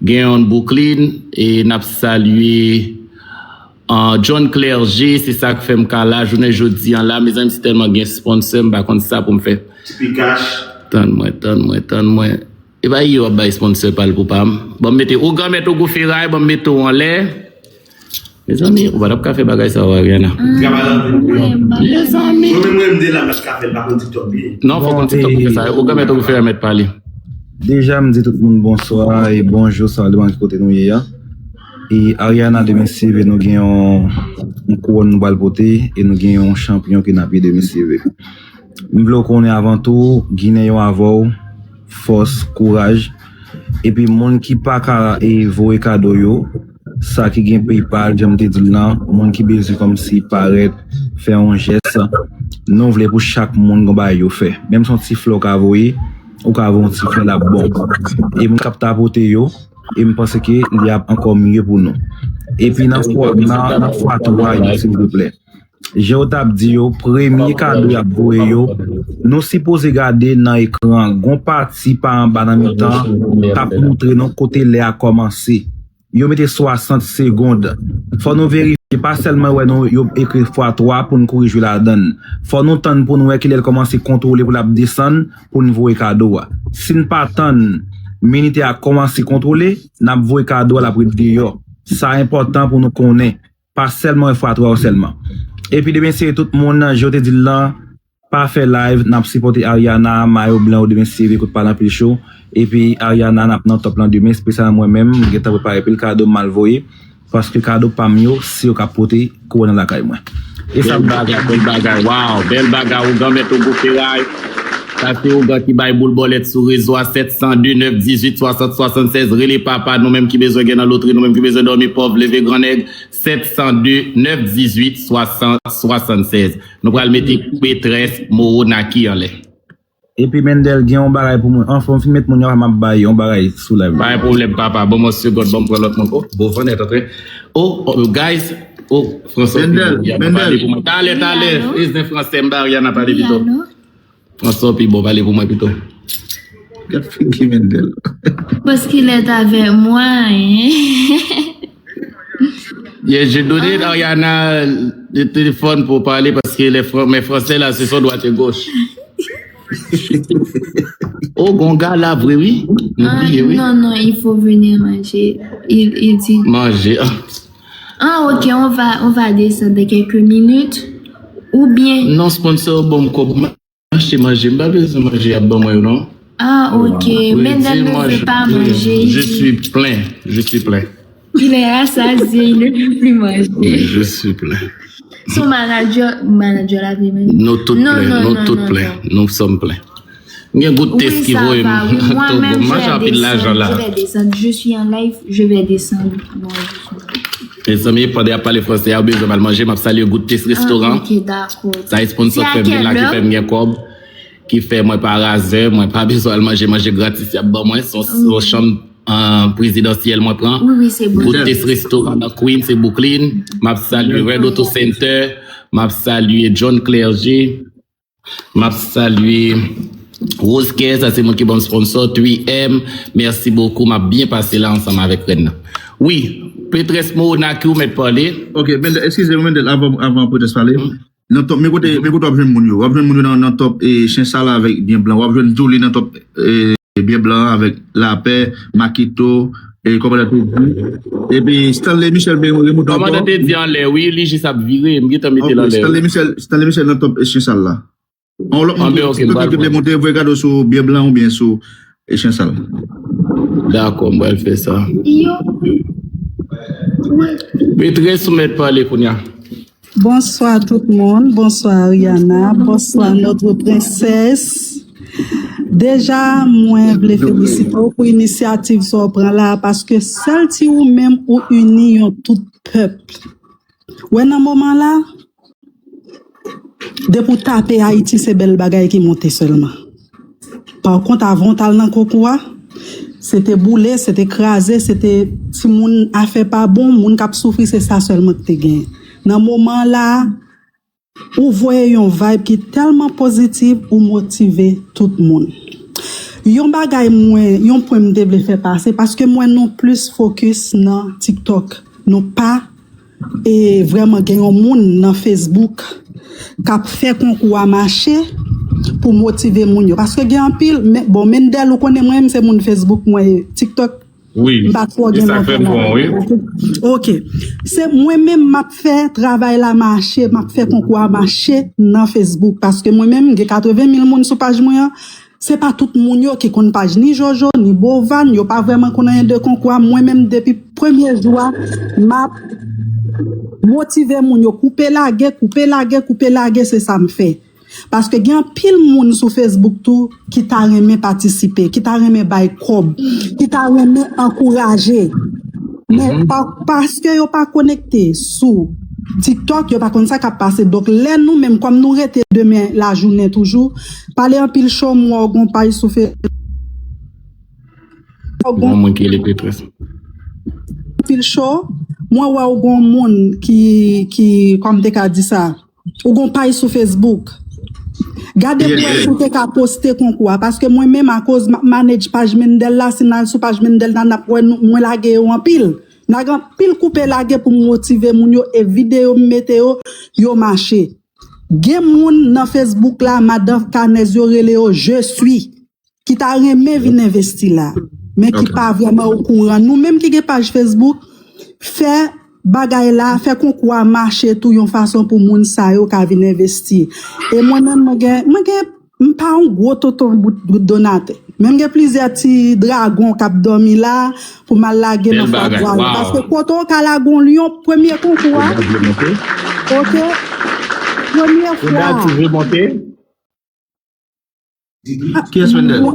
Gen yon Brooklyn. E n ap salye an John Clergé. Se sa k fè m ka la jounen jodi an la. Mezanmi, si tèlman gen sponsò, m pa konn sa pou m fè. Tipi kach. Tann mwen, tann mwen, tann mwen. E pa yo ap bay sponsor pa l pou pa m. Ban m mete ou granmèt ou gou feray, ban m mete w anlè. Mezanmi, ou pa t ap ka fè bagay sa yo Ariana. Travay anpil wi. Mezanmi. Mwen menm mwen m de la m pa t ka fè l pa konn TikTok li. Non, fò konn TikTok pou fè sa. Ou granmèt ou gou feray mèt pale. Deja m di tout moun bonswa e bonjou sa depan ki kote nou ye a. E Ariana demen si Dye vle nou gen yon yon kouwòn nou pral pote e nou gen yon chanpyon ke n ap ye demen si Dye vle. M vle w konnen avan tou, Ginen yo avè w, fòs, kouraj. Epi moun ki pa ka e voye kado yo, sa ki gen PayPal, jan m te di l lan, moun ki bezwen kòmsi parèt, fè yon jès, nou vle pou chak moun gon bagay yo fè. Menm si yon ti flè w ka voye, ou ka voye yon ti flè l ap bon. E moun k ap tapote yo, e m panse ke li ap ankò mye pou nou. Epi nan fwa, nan, nan fwa twa yo, silvouplè. Jan yo t ap di yo, premye kado y ap voye yo, nou sipoze gade nan ekran, gon pati pa anba nan mitan k ap moutre nou kote lè a kòmanse. Yo mete swasant segonn. Fò nou verifye, pa sèlman wè nou yo ekri fwa twa pou n kouri jwe ladan l. Fò nou tann pou n wè kilè l kòmanse kontwole pou l ap desann pou n voye kado a. Si n pa tann minitè a kòmanse kontwole, n ap voye kado a, l ap ret deyò. Sa enpòtan pou nou konnen. Pa sèlman wè fwa twa yo sèlman. Epi demen se tout moun, jan yo te di l lan, pa fè live, n ap sipòte Ariana, mayo blan yo demen sere kout pa l anpil cho. Epi Ariana, n ap nan top lan demen, espesyalman mwen menm, m gentan prepare pil kado m al voye, paske kado pa m yo, se yo k ap pote kouwòn nan lakay mwen. E sa Bèl bagay, bèl bagay, waw, bèl bagay, ougan mèt Ogo Feray. Sa se ougan ki bay boul bòlèt sou rezo a, sèt san de, nèf dizuit, swasant swasannsèz. Rele papa, nou menm ki bezwen gen nan lotri, nou menm ki bezwen dòmi pòv, leve gran nèg, sèt san de, nèf dizuit, swasant swasannsèz. Nou pral mete Pétresse Moronaki anlè. Epi Mendel gen yon bagay pou mwen. Anfen, m fin met moun yo, m ap bay yon bagay sou live. Pa gen pwoblèm, papa. Bon, mwen segond, bon, m pran lòt moun. Oh, bon, van nèt antre. Oh, oh, guys. Oh, François, Mendel, Mendel. Talè, talè. Wi, alo. Prezidan Fransè, m ba Ariana pale pito. Wi, alo. François, pi bon, pale pou mwen pito. Gad figi Mendel. Parce qu'il est avec moi, hein. Yeah, je donne Ariana le téléphone pour parler parce que les Fran- mes Français là, c'est son droite et gauche. Oh, gon gala vre, wi. Nou bliye, wi. Non, non, il faut venir manger. Il, il dit. Manger. Ah, ok, on va, on va descendre dans quelques minutes. Ou bien. Non, sponsor, bon, kòb. Achte manje, m pa bezwen manje y ap ban mwen yo non. Ah, ok. Mendel ne veut pas manger. Je suis plein. Je suis plein. Il est rassasié, il ne veut plus manger. Oui, je suis plein. Son manager, manager la vle menm. Nou tout plen, nou tout plen. Nou sòm plen. M gen gout tès ki voye m. Manje anpil lajan la. Je vais descendre. Je suis en live, je vais descendre. Non, je suis en live. Mezanmi, pandan y ap pale fransè a, ou bezwen m al manje, m ap salye Goutes Restoran. Ah, ok, dakò. Sa e sponsor k fè m vin la, ki fè m gen kòb, ki fè mwen pa razè, mwen pa bezwen al manje, manje gratis y ap ban mwen, se yon, se yon chanm, euh, prezidansyèl mwen pran. Wi, wi, se bon. Goutes Restoran nan Queens e Brooklyn. M ap salye Red Auto Center, m ap salye John Clergé. M ap salye Rose Care, sa se moun ki ban m sponsor, three M. Merci beaucoup, m ap byen pase la ansanm avèk rèn nan. Wi, Pétresse Moronaki, ou mèt pale. Ok, Mendel, eskize m, Mendel, avan, avan Pétresse pale. Nan top, men kote, men kote w ap jwenn moun yo. W ap jwenn moun yo nan, nan top, e, Chen Sal avèk Byen Blan. W ap jwenn Joly nan top, e, Byen Blan avèk Lapè, Makito, e, kòmandan te di. Epi Stanley Michel, ben, remoute nan top. Kòmandan te di anlè, wi, li jis ap vire, m gentan mete l anlè. Ok, Stanley Michel, Stanley Michel nan top, e, Chen Sal la. Yon lòt moun ki vle monte, voye kado sou Byen Blan oubyen sou Chen Sal. Dakò, m pral fè sa. Yo. Pétresse, ou mèt pale kounye a. Bonswa tout moun, bonswa Ariana, bonswa notre princesse. Deja, mwen vle felisite w pou inisyativ sa w pran la, paske sèl ti ou menm ou ini yon tout pèp. Wè nan moman la, depi w tape Ayiti, se bèl bagay ki monte sèlman. Pa kont, avan w t al nan konkou a, se te boule, se te kraze, se te timoun afè pa bon, moun k ap soufri, se sa sèlman k te genyen. Nan moman la, ou voye yon vibe ki tèlman pozitif, ou motive tout moun. Yon bagay mwen, yon pwen m te vle fè pase, paske mwen nou plis fokis nan TikTok. Nou pa e vrèman gen yon moun nan Facebook k ap fè konkou a mache pou motive moun yo. Paske gen anpil, men, bon, Mendel, ou konnen mwen menm se moun Facebook mwen ye. TikTok, wi, m pa twò gen lontan la. Ok. Se mwen menm m ap fè travay la mache, m ap fè konkou a mache nan Facebook. Paske mwen menm, gen katreven mil moun sou paj mwen an. Se pa tout moun yo ki konn paj ni Jojo, ni Bovan, yo pa vrèman konn anyen de konkou a. Mwen menm, depi premye jou a, m ap motive moun yo, koupe lage, koupe lage, koupe lage, se sa m fè. Paske gen anpil moun sou Facebook tou ki ta renmen patisipe, ki ta renmen bay kòb, ki ta renmen ankouraje. Men pa, paske yo pa konekte sou TikTok, yo pa konn sa k ap pase. Donk, lè nou menm, kòm nou rete demen lajounen toujou, pale anpil cho, m wè w gon paj sou Facebook. Gon moun ki rele Petrès. Anpil cho, mwen wè w gon moun ki, ki, kòm te ka di sa, ou gon paj sou Facebook. Gade pou wè si w te ka poste konkou a, paske mwen menm akoz m ap manage paj Mendel la, si n al sou paj Mendel la, n ap wè nou, mwen lage yo anpil. N lage anpil koupe lage pou m motive moun yo, e videyo m mete yo, yo mache. Gen moun nan Facebook la, madan Kanèz yo rele yo Je suis, ki ta renmen vin envesti la, men ki pa vrèman okouran. Nou menm ki gen paj Facebook, fè bagay la, fè konkou a mache tou yon fason pou moun sa yo ka vin envesti. E mwen menm, mwen gen, mwen gen, m pa yon gwo tonton bout, bout donatè. Men m gen plizyè ti dragon k ap dòmi la pou m al lage nan fwa twa yo. Paske kote w ka lage yon lyon, premye konkou a. Ok? Premye fwa. Ki ès Mendel?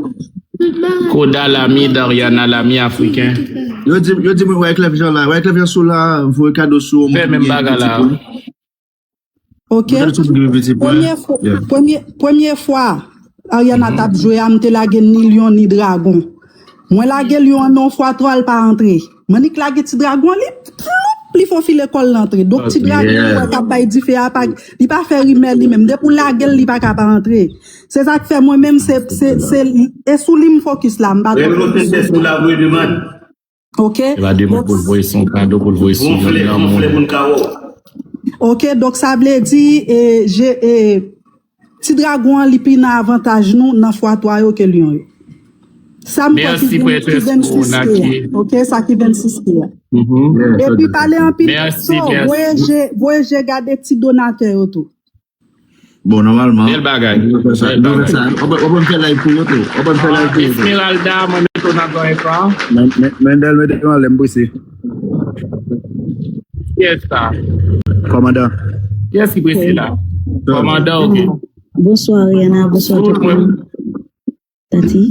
Koda Lami, Dariana Lami, Afriken. Yo di, yo di mwen Wyclef Jean la. Wyclef Jean sou la, voye kado sou. Fè menm bagay la. Ok. Premye fwa, premye, premye fwa Ariana t ap jwe a, m te lage ni lyon ni dragon. Mwen lage lyon an nan fwa twa, l pa antre. M annik lage ti dragon an, li ploup, li fè file kò l antre. Donk ti dragon an wè k ap bay dife a, pa, li pa fè rimè li menm. Depi w lage l, li pa ka pa antre. Se sa k fè mwen menm, se, se, se, e sou li m fokis la, m pa twò fokis sou. Ok? Se pa demann pou l voye sou yon kado, pou l voye sou yon moun. Ok, donk sa vle di, e, je, e, ti dragon an, li pi nan avantaj nou nan fwa twa yo ke lyon yo. Sa m kwè ki vennsis ke a. Ok, sa ki vennsis ke a. Epi pale anpil so, voye je, voye je gade ti donatè yo tou. Bon, nòmalman. Bèl bagay. Ou ap fè live pou yo tou. Ou ap fè live pou yo tou. Esmeralda, mwen mete w nan zòn epa. Mendel mete yo anlè, m prese. Kiyès sa? Kòmandan. Kiyès ki prese la? Kòmandan, ok. Bonswa Ariana, bonswa tout moun. Tati,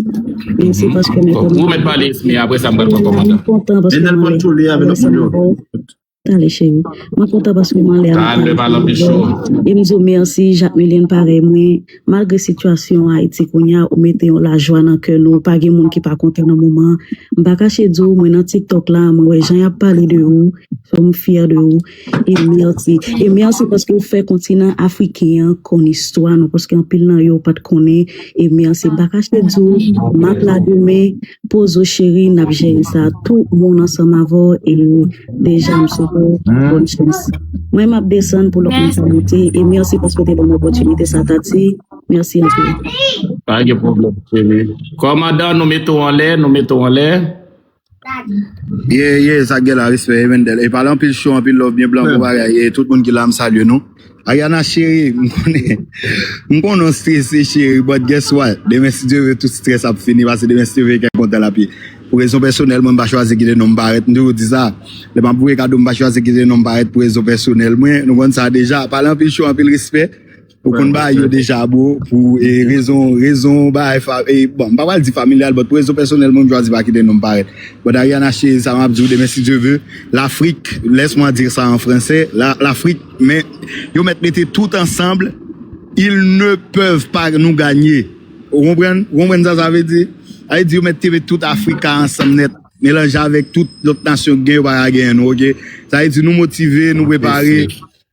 mèsi paske mwen kontan. Ou mèt pale, Esme, apre sa m pral pran kòmandan. Mwen kontan paske mwen lè avèk sa m avè w. Tale cheri. Mwen kontan paske mwen lè avèk sa m avè w. E m di w mèsi, Jacques Melien parèy mwen. Malgre sitiyasyon Ayiti kounye a, ou mete yon lajwa nan kè nou. Pa gen moun ki pa kontan nan moman an. M pa kache di w, mwen nan TikTok la, mwen wè jan y ap pale de ou. Fò m fyè de ou. E mèsi. E mèsi paske w fè kontinan afriken an konn istwa nou, paske anpil nan yo pa t konnen. E mèsi. M pa kache di w, m ap la demen, poze w cheri, n ap jere sa. Tout moun ansanm avè w, e deja m swete w bòn chans. Mwen m ap desann pou lòt moun sa monte, e mèsi paske w te ban m opòtinite sa, Tati. Mèsi anpil. Pa gen pwoblèm, cheri. Kòmandan, nou mete w anlè, nou mete w anlè. Ye, ye, sa gen la, respè, e Mendel. E pale anpil cho, anpil love, byen blan, bon bagay. E tout moun ki la, m salye nou. Ariana cheri, m konnen, m konnen w strese cheri, but guess what? Demen si Dye vle tout strès ap fini, paske demen si Dye vle kè kontan l ap ye. Pou rezon pèsonèl, mwen m pa chwazi kite non m parèt, m toujou di sa. Lè m ap voye kado, m pa chwazi kite non m parèt pou rezon pèsonèl mwen, nou konn sa deja. Pale anpil cho, anpil respè. Ou konn bagay yo deja, bro, pou e, rezon, rezon bagay fa, e, bon, m pa pral di familyal, but pou rezon pèsonèl mwen, m chwazi pa kite non m parèt. But Ariana cheri, sa m ap di w demen si Dye vle, Lafrik, laisse-moi dire ça en français, la, Lafrik, men yo mèt mete tout ansanm, ils ne peuvent pas nous gagner. Ou konprann? Ou konprann sa sa vle di? Sa vle di yo mèt kenbe tout Afrika ansanm nèt, melanje avèk tout lòt nasyon ki gen yo pa ka genyen nou, ok? Sa vle di nou motive, nou prepare.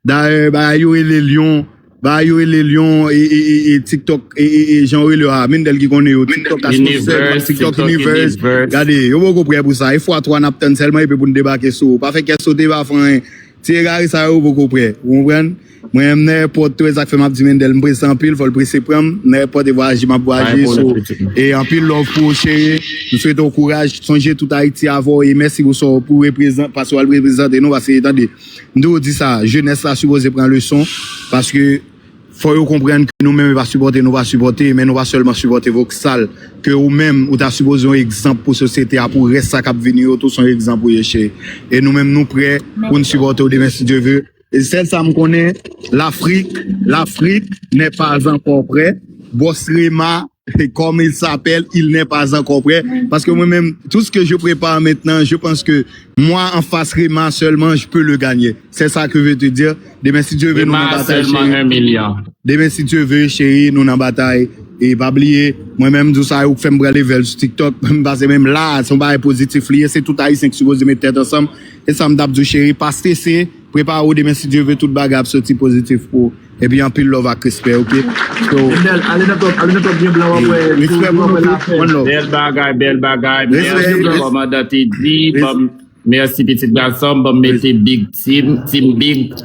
Dayè, bagay yo rele Lyon, bagay yo rele Lyon, e, e, e, e TikTok, e, e, e, jan yo rele yo a, Mendel ki konnen yo, TikTok Atmosfè, TikTok Universe, gade, yo poko prè pou sa, e fwa twa n ap tann sèlman, epi pou n debake sou ou, pa fè kè sote, pa fè anyen, ti egare sa yo poko prè, ou konprann? Mwen menm nan èpòt tou, e sa k fè m ap di Mendel, m prese anpil, fò l prese pran m, nan èpòt e vwayaje m ap vwayaje, so, e anpil love pou ou cheri, m swete w kouraj, sonje tout Ayiti avè w, e mèsi pou sa w pou reprezan-, paske w al reprezante nou, paske tande, M toujou di sa, jenès la sipoze pran leson, paske fò yo konprann ke nou menm e pa sipòte nou pa sipòte, men nou pa sèlman sipòte Voksal, ke ou menm ou ta sipoze yon egzanp pou sosyete a, pou rès sa k ap vini yo tou se yon egzanp ou ye cheri. E nou menm nou prè pou n sipòte w demen si Dye vle. E sèl sa m konnen, Lafrik, Lafrik n'est pas encore prêt. Bòs Rema, comme il s'appelle, il n'est pas encore prêt. Parce que moi-même, tout ce que je prépare maintenant, je pense que moi, en face Rema seulement, je peux le gagner. C'est ça que je veux te dire. Demen, si Dye vle, nou nan batay, cheri. Demen, si Dye vle, cheri, nou nan batay. E pa bliye, mwen menm, di w sa, ou fè m pran level sou TikTok, m pase menm la, se yon bagay pozitif li ye, se tout Ayisyen ki sipoze met tèt ansanm. E sa m t ap di w, cheri, pa strese, prepare w, demen, si Dye vle, tout bagay ap soti pozitif pou ou. Epi anpil love ak respè, oke? So, Mendel, ale nan top, ale nan top byen blan, w ap wè, respè pou nou tout, one love. Bèl bagay, bèl bagay. Respè, mèsi, kòmandan Teddy, respè. Mèsi, pitit gason m, ban m mete big team, team big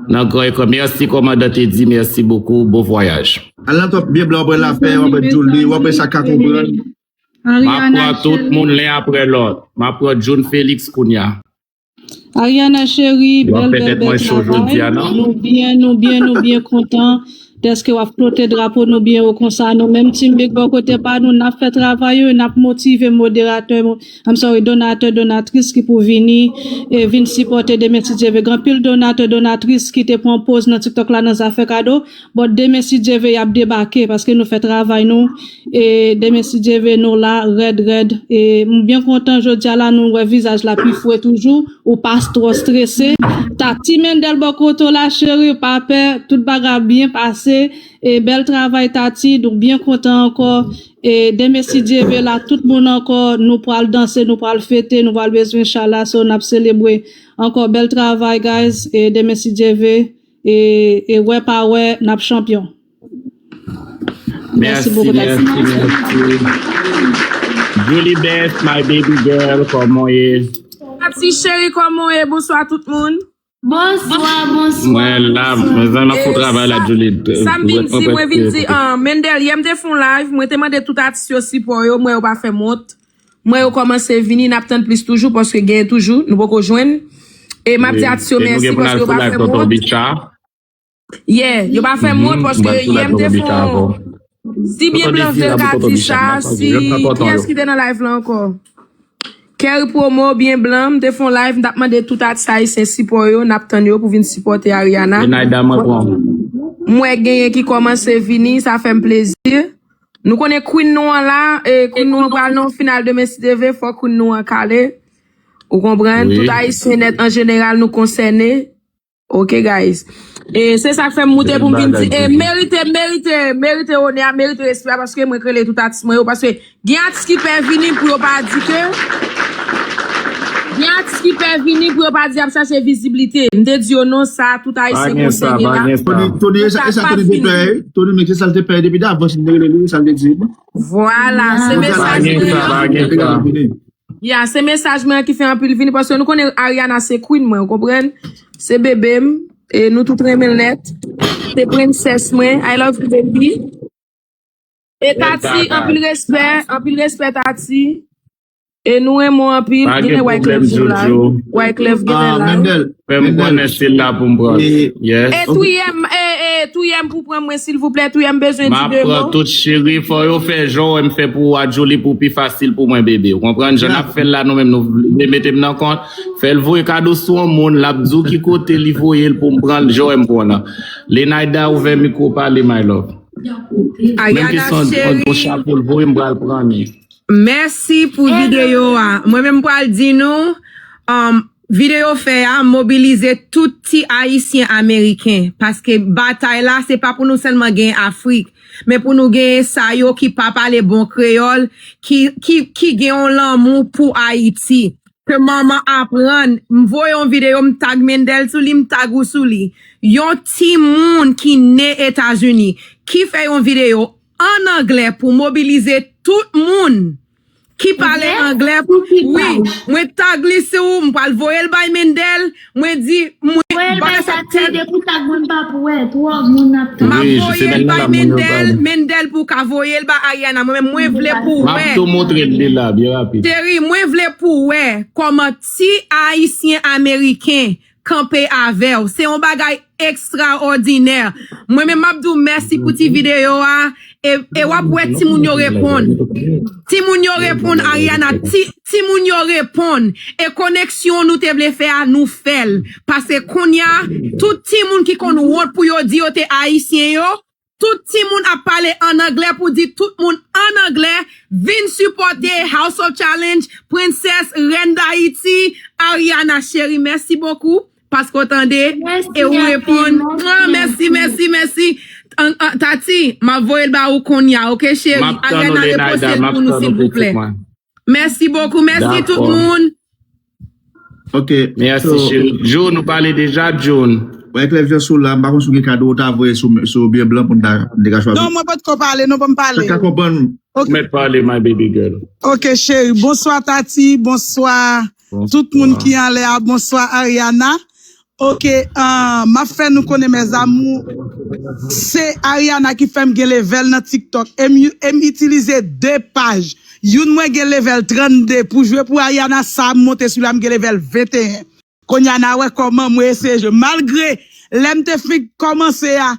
nan gran ekran. Mèsi, kòmandan Teddy, mèsi bokou, bon vwayaj. Al nan top byen blan, w ap wè Lapè, w ap wè Julie, w ap wè sa k ka konprann. M ap pran tout moun len apre lòt. M ap pran June Felix kounya. Ariana cheri, bèl, bèl, bèl travay. Nou byen, nou byen, nou byen kontan. Dèske w ap flote drapo nou byen wo konsa. Nou menm team big bò kote pa nou, n ap fè travay yo, n ap motive moderatè, I'm sorry, donatè, donatris ki pou vini, e vin sipòte demen si Dye vle. Gen anpil donatè, donatris ki te pran poz nan TikTok la nan zafè kado. But demen si Dye vle, y ap debake paske nou fè travay nou. E demen si Dye vle, nou la, rèd, rèd. E m byen kontan jodi a la, nou wè vizaj la pi fre toujou. Ou pa twò strese. Tati Mendel bò kote w la, cheri, pa pè, tout bagay ap byen pase. E bèl travay, Tati, nou byen kontan ankò. E demen, si Dye vle, la, tout moun ankò, nou pral danse, nou pral fete, nou pral bezwen chala, so n ap selebre ankò. Bèl travay, guys, e demen, si Dye vle, e, e wè pa wè, n ap chanpyon. Mèsi bokou, Tati. Mèsi, mèsi. Julie Beth, my baby girl, kòman w ye? Tati cheri, kòman w ye? Bonswa tout moun. Bonswa, bonswa. Mwen la, mezanmi, m ap fè yon travay la, Julie. Sa m vin di, mwen vin di, ah, Mendel, yè m te fè yon live, mwen te mande tout atis yo sipò yo, m wè yo pa fè m wont. M wè yo kòmanse vini, n ap tann plis toujou, paske gen toujou, nou poko jwenn. E m ap di atis yo mèsi, paske yo pa fè m wont. Yeah, yo pa fè m wont paske yè m te fè yon, si byen blan vle l ka di sa, si, kiyès ki te nan live la ankò? Kerry Promo, byen blan, m te fè yon live, m t ap mande tout atis ayisyen sipò yo, n ap tann yo pou vin sipòte Ariana. Enaida, mwen pran. M wè genyen ki kòmanse vini, sa fè m plezi. Nou konnen Queen nou an la, e Queen nou an pral nan final demen si Dye vle, fò Queen nou an kale. Ou konprann? Tout ayisyen nèt an jeneral nou konsène. Ok, guys. E se sa k fè m moute pou m vin di, e merite, merite, merite onè a, merite respè a, paske mwen k rele tout atis mwen yo, paske gen atis ki pè vini pou yo pa di ke, gen atis ki pè vini pou yo pa di y ap chache viziblite. M te di yo non, sa tout ayisyen konsène la. Tony, Tony, e sa, e sa Tony te pè, Tony, men se sa l te pè depi davans, m te rele li, sa l te di. Vwala, se mesaj mwen an. Ya, se mesaj mwen an ki fè anpil vini, paske nou konnen Ariana se queen mwen, ou konprann? Se bebe m, e nou tout renmen l nèt. Se prensès mwen, I love you, baby. E Tati, anpil respè, anpil respè, Tati. E nou renmen w anpil, genlè Wyclef vin la. Wyclef genlè la. Fè m konnen si l la pou m pran. Yes. E touye m, e, e, touye m pou pran mwen, silvouplè, touye m bezwen di de mo. M ap pran tout cheri, fò yo fè jan w wè m fè pou ou a Julie pou pi fasil pou mwen, bebe. Ou konprann? Jan n ap fè l la, nou menm, nou vle mete m nan kont. Fè l voye kado sou yon moun, l ap di w ki kote li voye l pou m pran l, jan w wè m pran l lan. Lenaida, ouvè mikwo, pale, my love. Menm ke se yon, yon chapo l voye, m pral pran li. Mèsi pou videyo a. Mwen menm m pral di nou, um, videyo fè a mobilize tout ti Ayisyen Ameriken, paske batay la se pa pou nou sèlman gen Afrik, men pou nou gen sa yo ki pa pale bon kreyòl, ki, ki, ki gen yon lanmou pou Ayiti. Ke manman aprann, m voye yon videyo, m tag Mendel sou li, m tag ou sou li. Yon timoun ki ne Etazini, ki fè yon videyo an anglè pou mobilize tout moun ki pale anglè. Wi, mwen tag li sou, m pral voye l bay Mendel, mwen di, mwen voye l bay Tati, depi w tag mwen pa pou wè, twòp moun ap tande. M ap voye l bay Mendel, Mendel pou w ka voye l bay Ariana, mwen menm, mwen vle pou w wè. M ap tou montre l li la, byen rapid. Cheri, mwen vle pou w wè kòman ti Ayisyen Ameriken kanpe avè w. Se yon bagay ekstraòdinè. Mwen menm, m ap di w mèsi pou ti videyo a. E, e w ap wè timoun yo reponn. Timoun yo reponn, Ariana. Ti, timoun yo reponn. E koneksyon nou te vle fè a, nou fè l. Paske kounye a, tout timoun ki konn wont pou yo di yo te Ayisyen yo, Tout timoun ap pale an anglè pou di tout moun an anglè, vin sipòte House of Challenge, Princess, Reine d'Haïti, Ariana cheri, mèsi bokou paske w tande e ou reponn. Mèsi, mèsi, mèsi. Tati, m ap voye l ba ou kounye a, oke cheri? Ariana, reposte l pou nou silvouplè. Mèsi bokou, mèsi tout moun. Ok. Mèsi cheri. June, ou pale deja, June? Mwen klè vyè sou la, m pa konn si w gen kado ou ta voye sou sou byen blan pou n ta m te ka chwazi. Non, mwen potko pale, non, ban m pale. Sa ka konprann. Ok. Ou mèt pale, my baby girl. Ok cheri, bonswa Tati, bonswa tout moun ki anlè a, bonswa Ariana. Ok, uh, m ap fè nou konnen mes amours, se Ariana ki fè m gen level nan TikTok. E m, e m itilize de paj. Youn mwen gen level trannde pou jwe pou Ariana, sa m monte sou la m gen level venteyen. Kounye a n a wè kòman mwen eseye jwe. Malgre lè m te fin kòmanse a,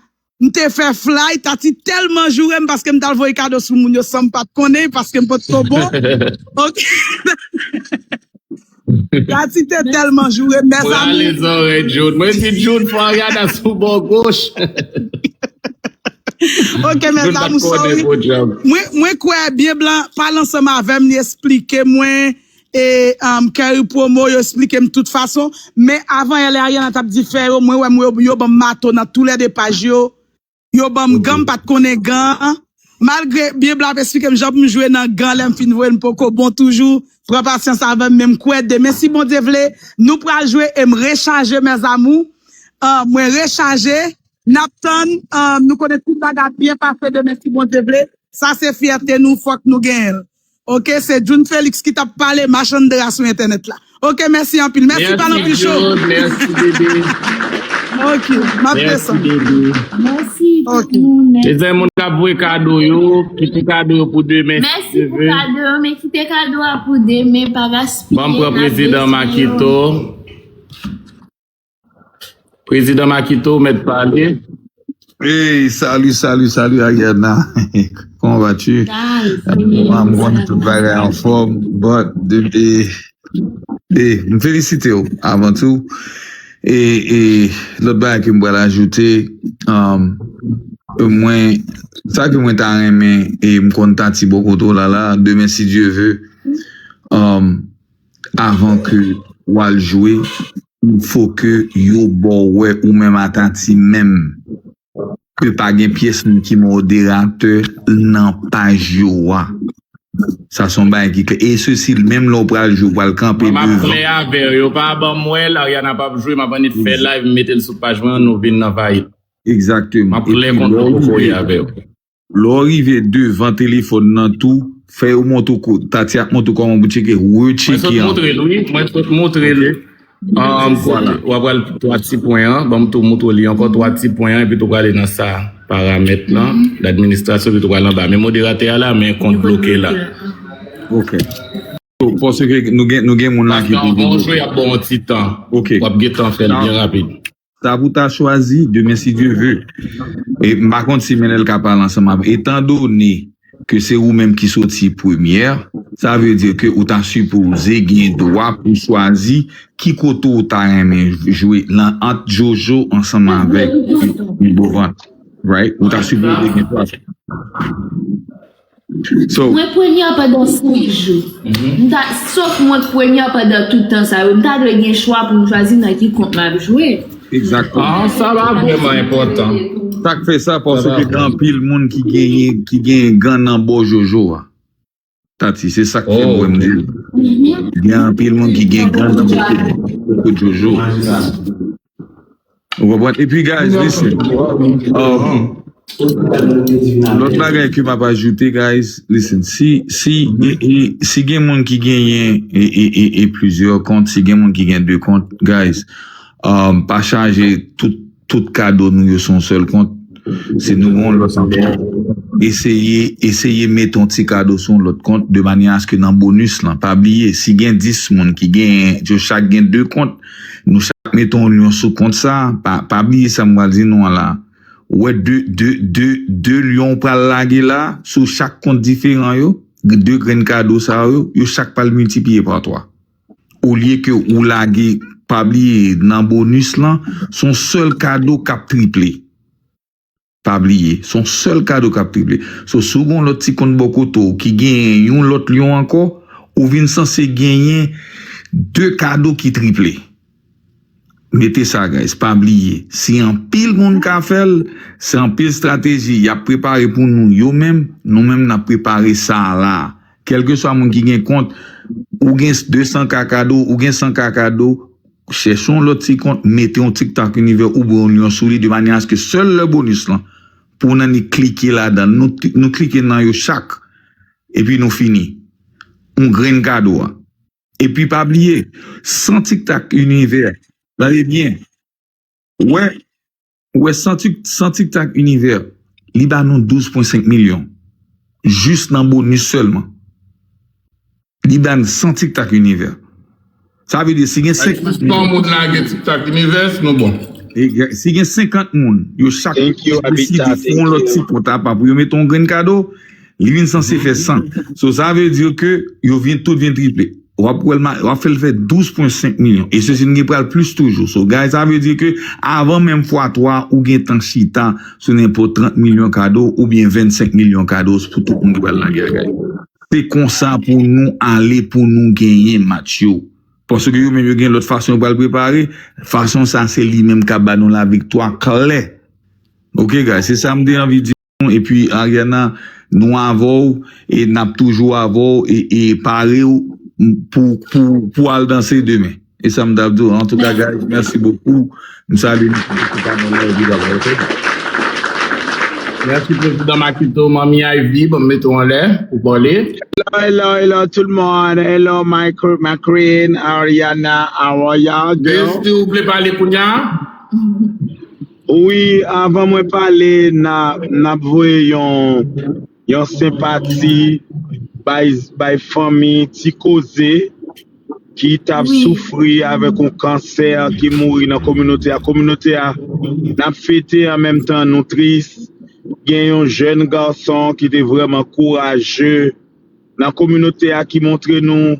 m te fè fly, Tati tèlman joure m paske m t al voye kado sou moun yo san m pa t konnen paske m potko bon. Ok. Tati te tèlman joure m, mes amours. Prale zòrèy June. Mwen di June fò Ariana sou bò goch. Ok mes amours, sorry. Mwen kwè byen blan pale ansanm avè m, li esplike mwen e um, Kerry Promo, yo esplike m tout fason. Men avan yè lè Ariana t ap di fè yo, mwen wè m yo, yo ban m mato nan toulède paj yo. Yo ban m gan, m pa t konnen gan an. Malgre Bib la ap esplike m jan pou m jwe nan gan lè m fin voye l, m poko bon toujou. Pran pasyans avè m, men m kwè demen si Bondye vle, nou pral jwe e m rechaje mes amours. Uh, mwen rechaje, n ap tann, uh, nou konnen tout bagay ap byen pase demen si Bondye vle. Sa se fyète nou, fòk nou genyen l. Ok, se June Felix ki t ap pale machann dra sou entènèt la. Ok, mèsi anpil. Mèsi pa l anpil cho. Mèsi bebe. Ok, m ap desann. Mèsi tout moun. Mezanmi, moun k ap voye kado yo, kite kado yo pou demen. Mèsi pou kado yo, men kite kado a pou demen, pa gaspiye. Ban m pran prezidan Makito. Prezidan Makito, ou mèt pale. Hey, salut, salut, salut Ariana. Comment vas-tu? Mwen, m konn tout bagay anfòm, but depi e, e m felisite w avan tou. E, e lòt bagay ke m pral ajoute, um, mwen, sa ke mwen ta renmen, e m konn Tati bò kote w la la, demen si Dye ve, um, avan ke w al jwe, il faut que yo ba w wè ou menm a Tati menm ke pa gen pyès moun ki moderatè nan paj yo a. Sa se yon bagay ki klè. E sesi, menm lè w pral jwe, w pral kanpe devan. Mwen m ap klè avè w, yo pa ban m wè l, Ariana p ap jwe, m ap annik fè live, m mete l sou paj mwen an, nou vin nan vay. Egzakteman. M ap klè kon dlo kokoye avè w. Lè w rive devan telefòn nan tou, fè yo montre w ko-, Tati ap montre w kòman pou tcheke, retcheke ankò. Mwen sot montre l, wi. Mwen sot montre l. W ap pral twa ti pwen an, ban m tou montre w li ankò, twa ti pwen an, epi tou prale nan sa, paramèt lan, ladministrasyon, epi tou prale anba. Men moderatè a la, men kont bloke la. Ok. So, paske nou gen, nou gen moun la ki pi. Paske anvan w jwe, y ap ba w yon ti tan. Ok. W ap gentan fè l byen rapid. Sa pou ta chwazi, demen si Dye ve. E m pa konn si Menel ka pale ansanm avè. Etandone ke se ou menm ki soti premyè, sa vle di ke ou ta sipoze gen dwa pou chwazi ki kote ou ta renmen jwe lan ant Jojo ansanm avèk Bovant. Right? Ou ta sipoze gen dwa. Mwen premyè pandan senk jou. M ta, sof mwen premyè pandan tout tan sa yo, m ta dwe gen chwa pou m chwazi nan ki kont m ap jwe. Egzakteman. Ah, sa pa vrèman enpòtan. Sa k fè sa, paske gen anpil moun ki genyen, ki genyen gan nan bò Jojo a. Tati, se sa k fè m wè m di. Gen anpil moun ki gen gan nan bò Jojo. Ou konprann? Epi, guys, listen. Um, lòt bagay ke m ap ajoute, guys, listen. Si, si, e, e, si gen moun ki genyen e, e, e, e plizyè kont, si gen moun ki gen de kont, guys, um, pa chaje tout, tout kado nou yo sou yon sèl kont. Si nou gen yon lòt ankò, eseye, eseye mete yon ti kado sou yon lòt kont, de manyè aske nan bonis lan, pa bliye, si gen dis moun ki genyen, yo chak gen de kont, nou chak mete yon lyon sou kont sa, pa, pa bliye sa m pral di nou an la. Ou wè de, de, de, de lyon ou pral lage la, sou chak kont diferan yo, de grenn kado sa yo, yo chak pral miltipliye pa twa. Olye ke ou lage, pa bliye, nan bonis lan, se yon sèl kado k ap triple. Pa bliye, se yon sèl kado k ap triple. So, si w gen yon lòt ti kont bò kote w ki genyen yon lòt lyon ankò, ou vin sanse genyen de kado ki triple. Mete sa, guys, pa bliye. Si anpil moun ka fè l, se anpil estrateji y ap prepare pou nou yo menm, nou menm n ap prepare sa a la. Kèlkeswa moun ki gen kont, ou gen de san ka kado, ou gen san ka kado, chèche yon lòt ti kont, mete yon TikTok Univers oubyen yon lyon sou li, de manyè aske sèl lè bonis lan, pou w nan ni klike ladan l. Nou, nou klike nan yo chak, epi nou fini. Yon grenn kado a. Epi pa bliye, san TikTok Univers, tande byen, wè, wè, san Tik- san TikTok Univers, li ba nou douz pwen senk milyon. Jis nan bonis sèlman. Li ba n san TikTok Univers. Sa vle di, si gen senkant moun lage TikTok Univers, nou bon. Si gen senkant moun, yo chak deside fè yon lòt ti kont apa pou yo mete yon grenn kado, li vin sanse fè san. So, sa vle di ke yo vin, tout vin triple. W ap wè l ma- w ap fè l fè douz pwen senk milyon. E sesi n gen pral plis toujou. So, guys, sa vle di ke avan menm fwa twa, ou gen tan chita sou nenpòt trant milyon kado oubyen vennsenk milyon kado pou tout moun ki pral lage a, guys. Se konsa pou nou ale, pou nou genyen match yo. Paske yo menm yo gen lòt fason yo pral prepare. Fason sa se li menm k ap ba nou laviktwa klè. Oke, guys, se sa m te anvi di nou. Epi, Ariana, nou avè w e n ap toujou avè w e, e pare w pou, pou, pou al danse demen. E sa m t ap di w. Antouka, guys, mèsi bokou. M salye nou tout anlè, epi bye bye, oke? Mèsi, Prezidan Makito. Manmi Ivy, ban m mete w anlè pou pale. Hello, hello, hello, tout le monde. Hello, my, my queen, Ariana, how are y'all doing? Besti, ou vle pale kounye a? Wi, avan mwen pale, n a, n ap voye yon, yon senpati bay, bay fanmi Ti Koze ki t ap soufri avèk yon kansè ki mouri nan kominote a. Kominote a, n ap fete, an menm tan, nou tris. Gen yon jèn gason ki te vrèman kouraje nan kominote a ki montre nou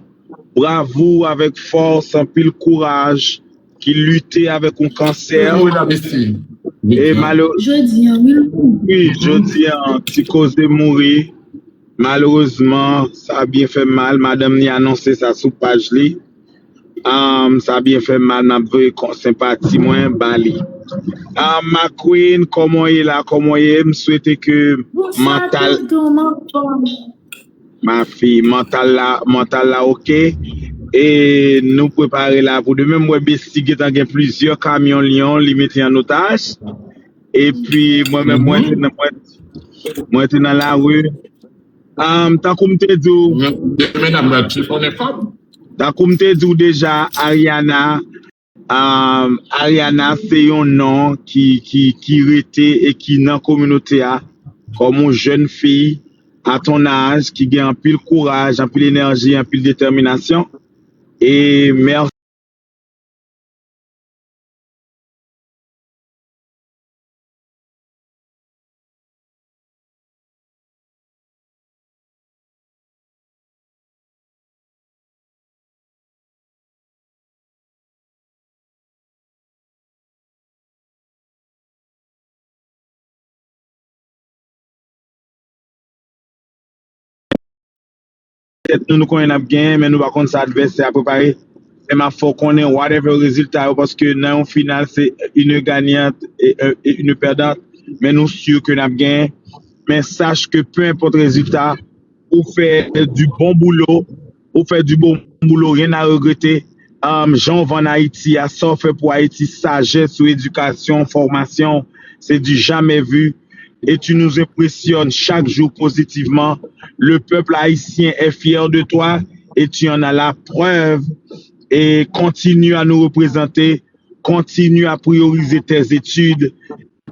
bravou avèk fòs, anpil kouraj, ki lite avèk yon kansè. E malere- Jodi a, wi, l mouri. Wi, jodi a, Ti Koze mouri. Malerezman, sa byen fè mal. Madanm li anonse sa sou paj li. Um, sa byen fè mal, m ap voye kon- senpati mwen ba li. Um, ma queen, kòman w ye la? Kòman w ye? M swete ke mantal, ma fille, mantal la, mantal la oke. E nou prepare la pou demen. M wè Besti gentan gen plizyè kamyon lyon li mete an otaj. Epi mwen menm, mwen te nan, mwen, mwen te nan lari. Um, tankou m te di w, demen n ap bat chifonnen kòb. Tankou m te di w deja, Ariana, um, Ariana se yon non ki, ki, ki rete e ki nan kominote a kòm yon jèn fi à ton âge ki gen anpil kouraj, anpil enèji, anpil detèminasyon. E mèsi. Petèt nou, nou konnen n ap genyen, men nou pa konn sa advèsè a prepare. Men m ap fè w konnen whatever rezilta yo, paske nan yon final, se une gagnante et, euh, et une perdante. Men nou si ke n ap genyen. Men sache ke peu importe rezilta, ou fè du bon boulot, ou fè du bon boulot, rien à regretter. Um, jan w vann Ayiti a, sa w fè pou Ayiti, sajès ou edikasyon, fòmasyon, c'est du jamais vu. Et tu nous impressionnes chaque jour positivement. Le peuple haïtien est fier de toi et tu en as la preuve. Et continue à nous représenter, continue à prioriser tes études,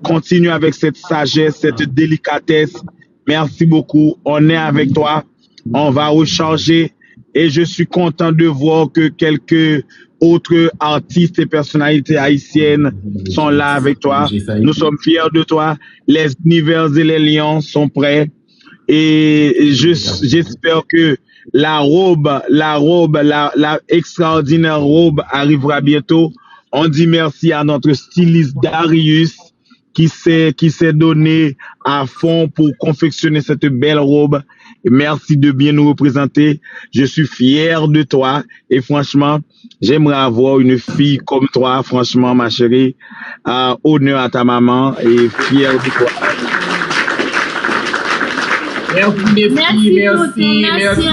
continue avec cette sagesse, cette délicatesse. Merci beaucoup. On est avec toi. On va recharger. Et je suis content de voir que quelques autres artistes et personnalités haïtiennes sont là avec toi. Nous sommes fiers de toi. Les univers et les lions sont prêts. Et je, j'espère que la robe, la robe, la, la extraordinaire robe arrivera bientôt. On dit merci à notre styliste Darius qui s'est, qui s'est donné à fond pour confectionner cette belle robe. Et merci de bien nous représenter. Je suis fier de toi. Et franchement, j'aimerais avoir une fille comme toi. Franchement, ma chérie, euh, honneur à ta maman et fier de toi. Merci, merci, merci, merci, merci,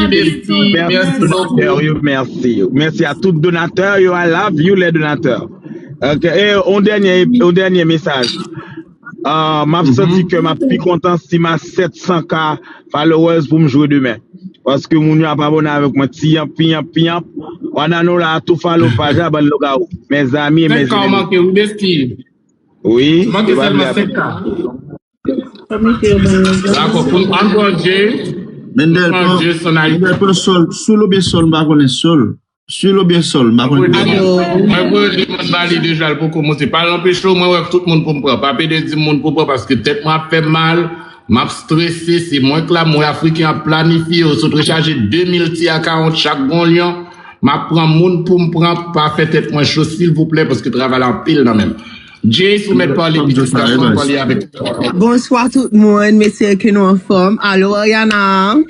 merci, merci, merci, merci à tous les donateurs. Merci. Merci à tout donatè yo. I love you, les donateurs. Ok. E yon dènye, yon dènye mesaj. Uh, m ap santi ke m ap pi kontan si m a sèt san K followers pou m jwe demen. Paske moun yo ap abone avèk mwen. Tiyanp, piyanp, piyanp. Wana nou la, tou follow paj la, bann lougawou. Mezanmi, mezanmi. Manke, wi, besti. Wi. Manke sèlman sèt K. Dakò, pou n ankouraje. Mendel, pran, Mendel, pran sol, sou lobe sol, m pa konnen sol. Sou lobe sol, m pa konnen. Mwen voye demann ba li deja, l poko monte. Pa l anpeche w, mwen wè tout moun pou m pran. Pa pede di m moun pou pran, paske tèt mwen ap fè m mal, m ap strese, se mwen k la, m wè Afriken ap planifye, yo sot rechaje de mil ti akawont chak gon lyon. M ap pran moun pou m pran, pa fè tèt mwen cho, silvouplè, paske travay la anpil nan men m. Jay, si w mèt pale, pitit gason, pale avèk. Bonswa tout moun, m espere ke nou anfòm. Alo, Ariana.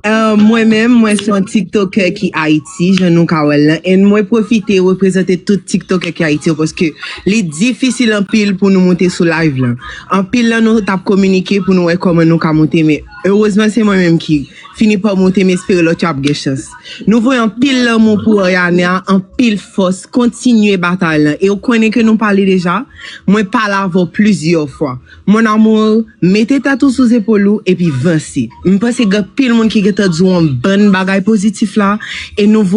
Uh, mwen menm, mwen se yon tiktokè ki Ayiti, jan nou ka wè l lan. E mwen pwofite reprezante tout tiktokè ki Ayiti yo, paske li difisil anpil pou nou monte sou live lan. Anpil lan nou t ap kominike pou nou wè kòman nou ka monte, men erezman se mwen menm ki fini pa monte, m espere lòt yo ap gen chans. Nou voye anpil lanmou pou Ariana, anpil fòs, kontinye batay lan. E ou konnen ke nou pale deja, mwen pale avè w plizyè fwa. Mon amour, mete tèt ou sou zepòl ou epi vanse. M panse gen anpil moun ki gentan di w yon bann bagay pozitif la, e nou voye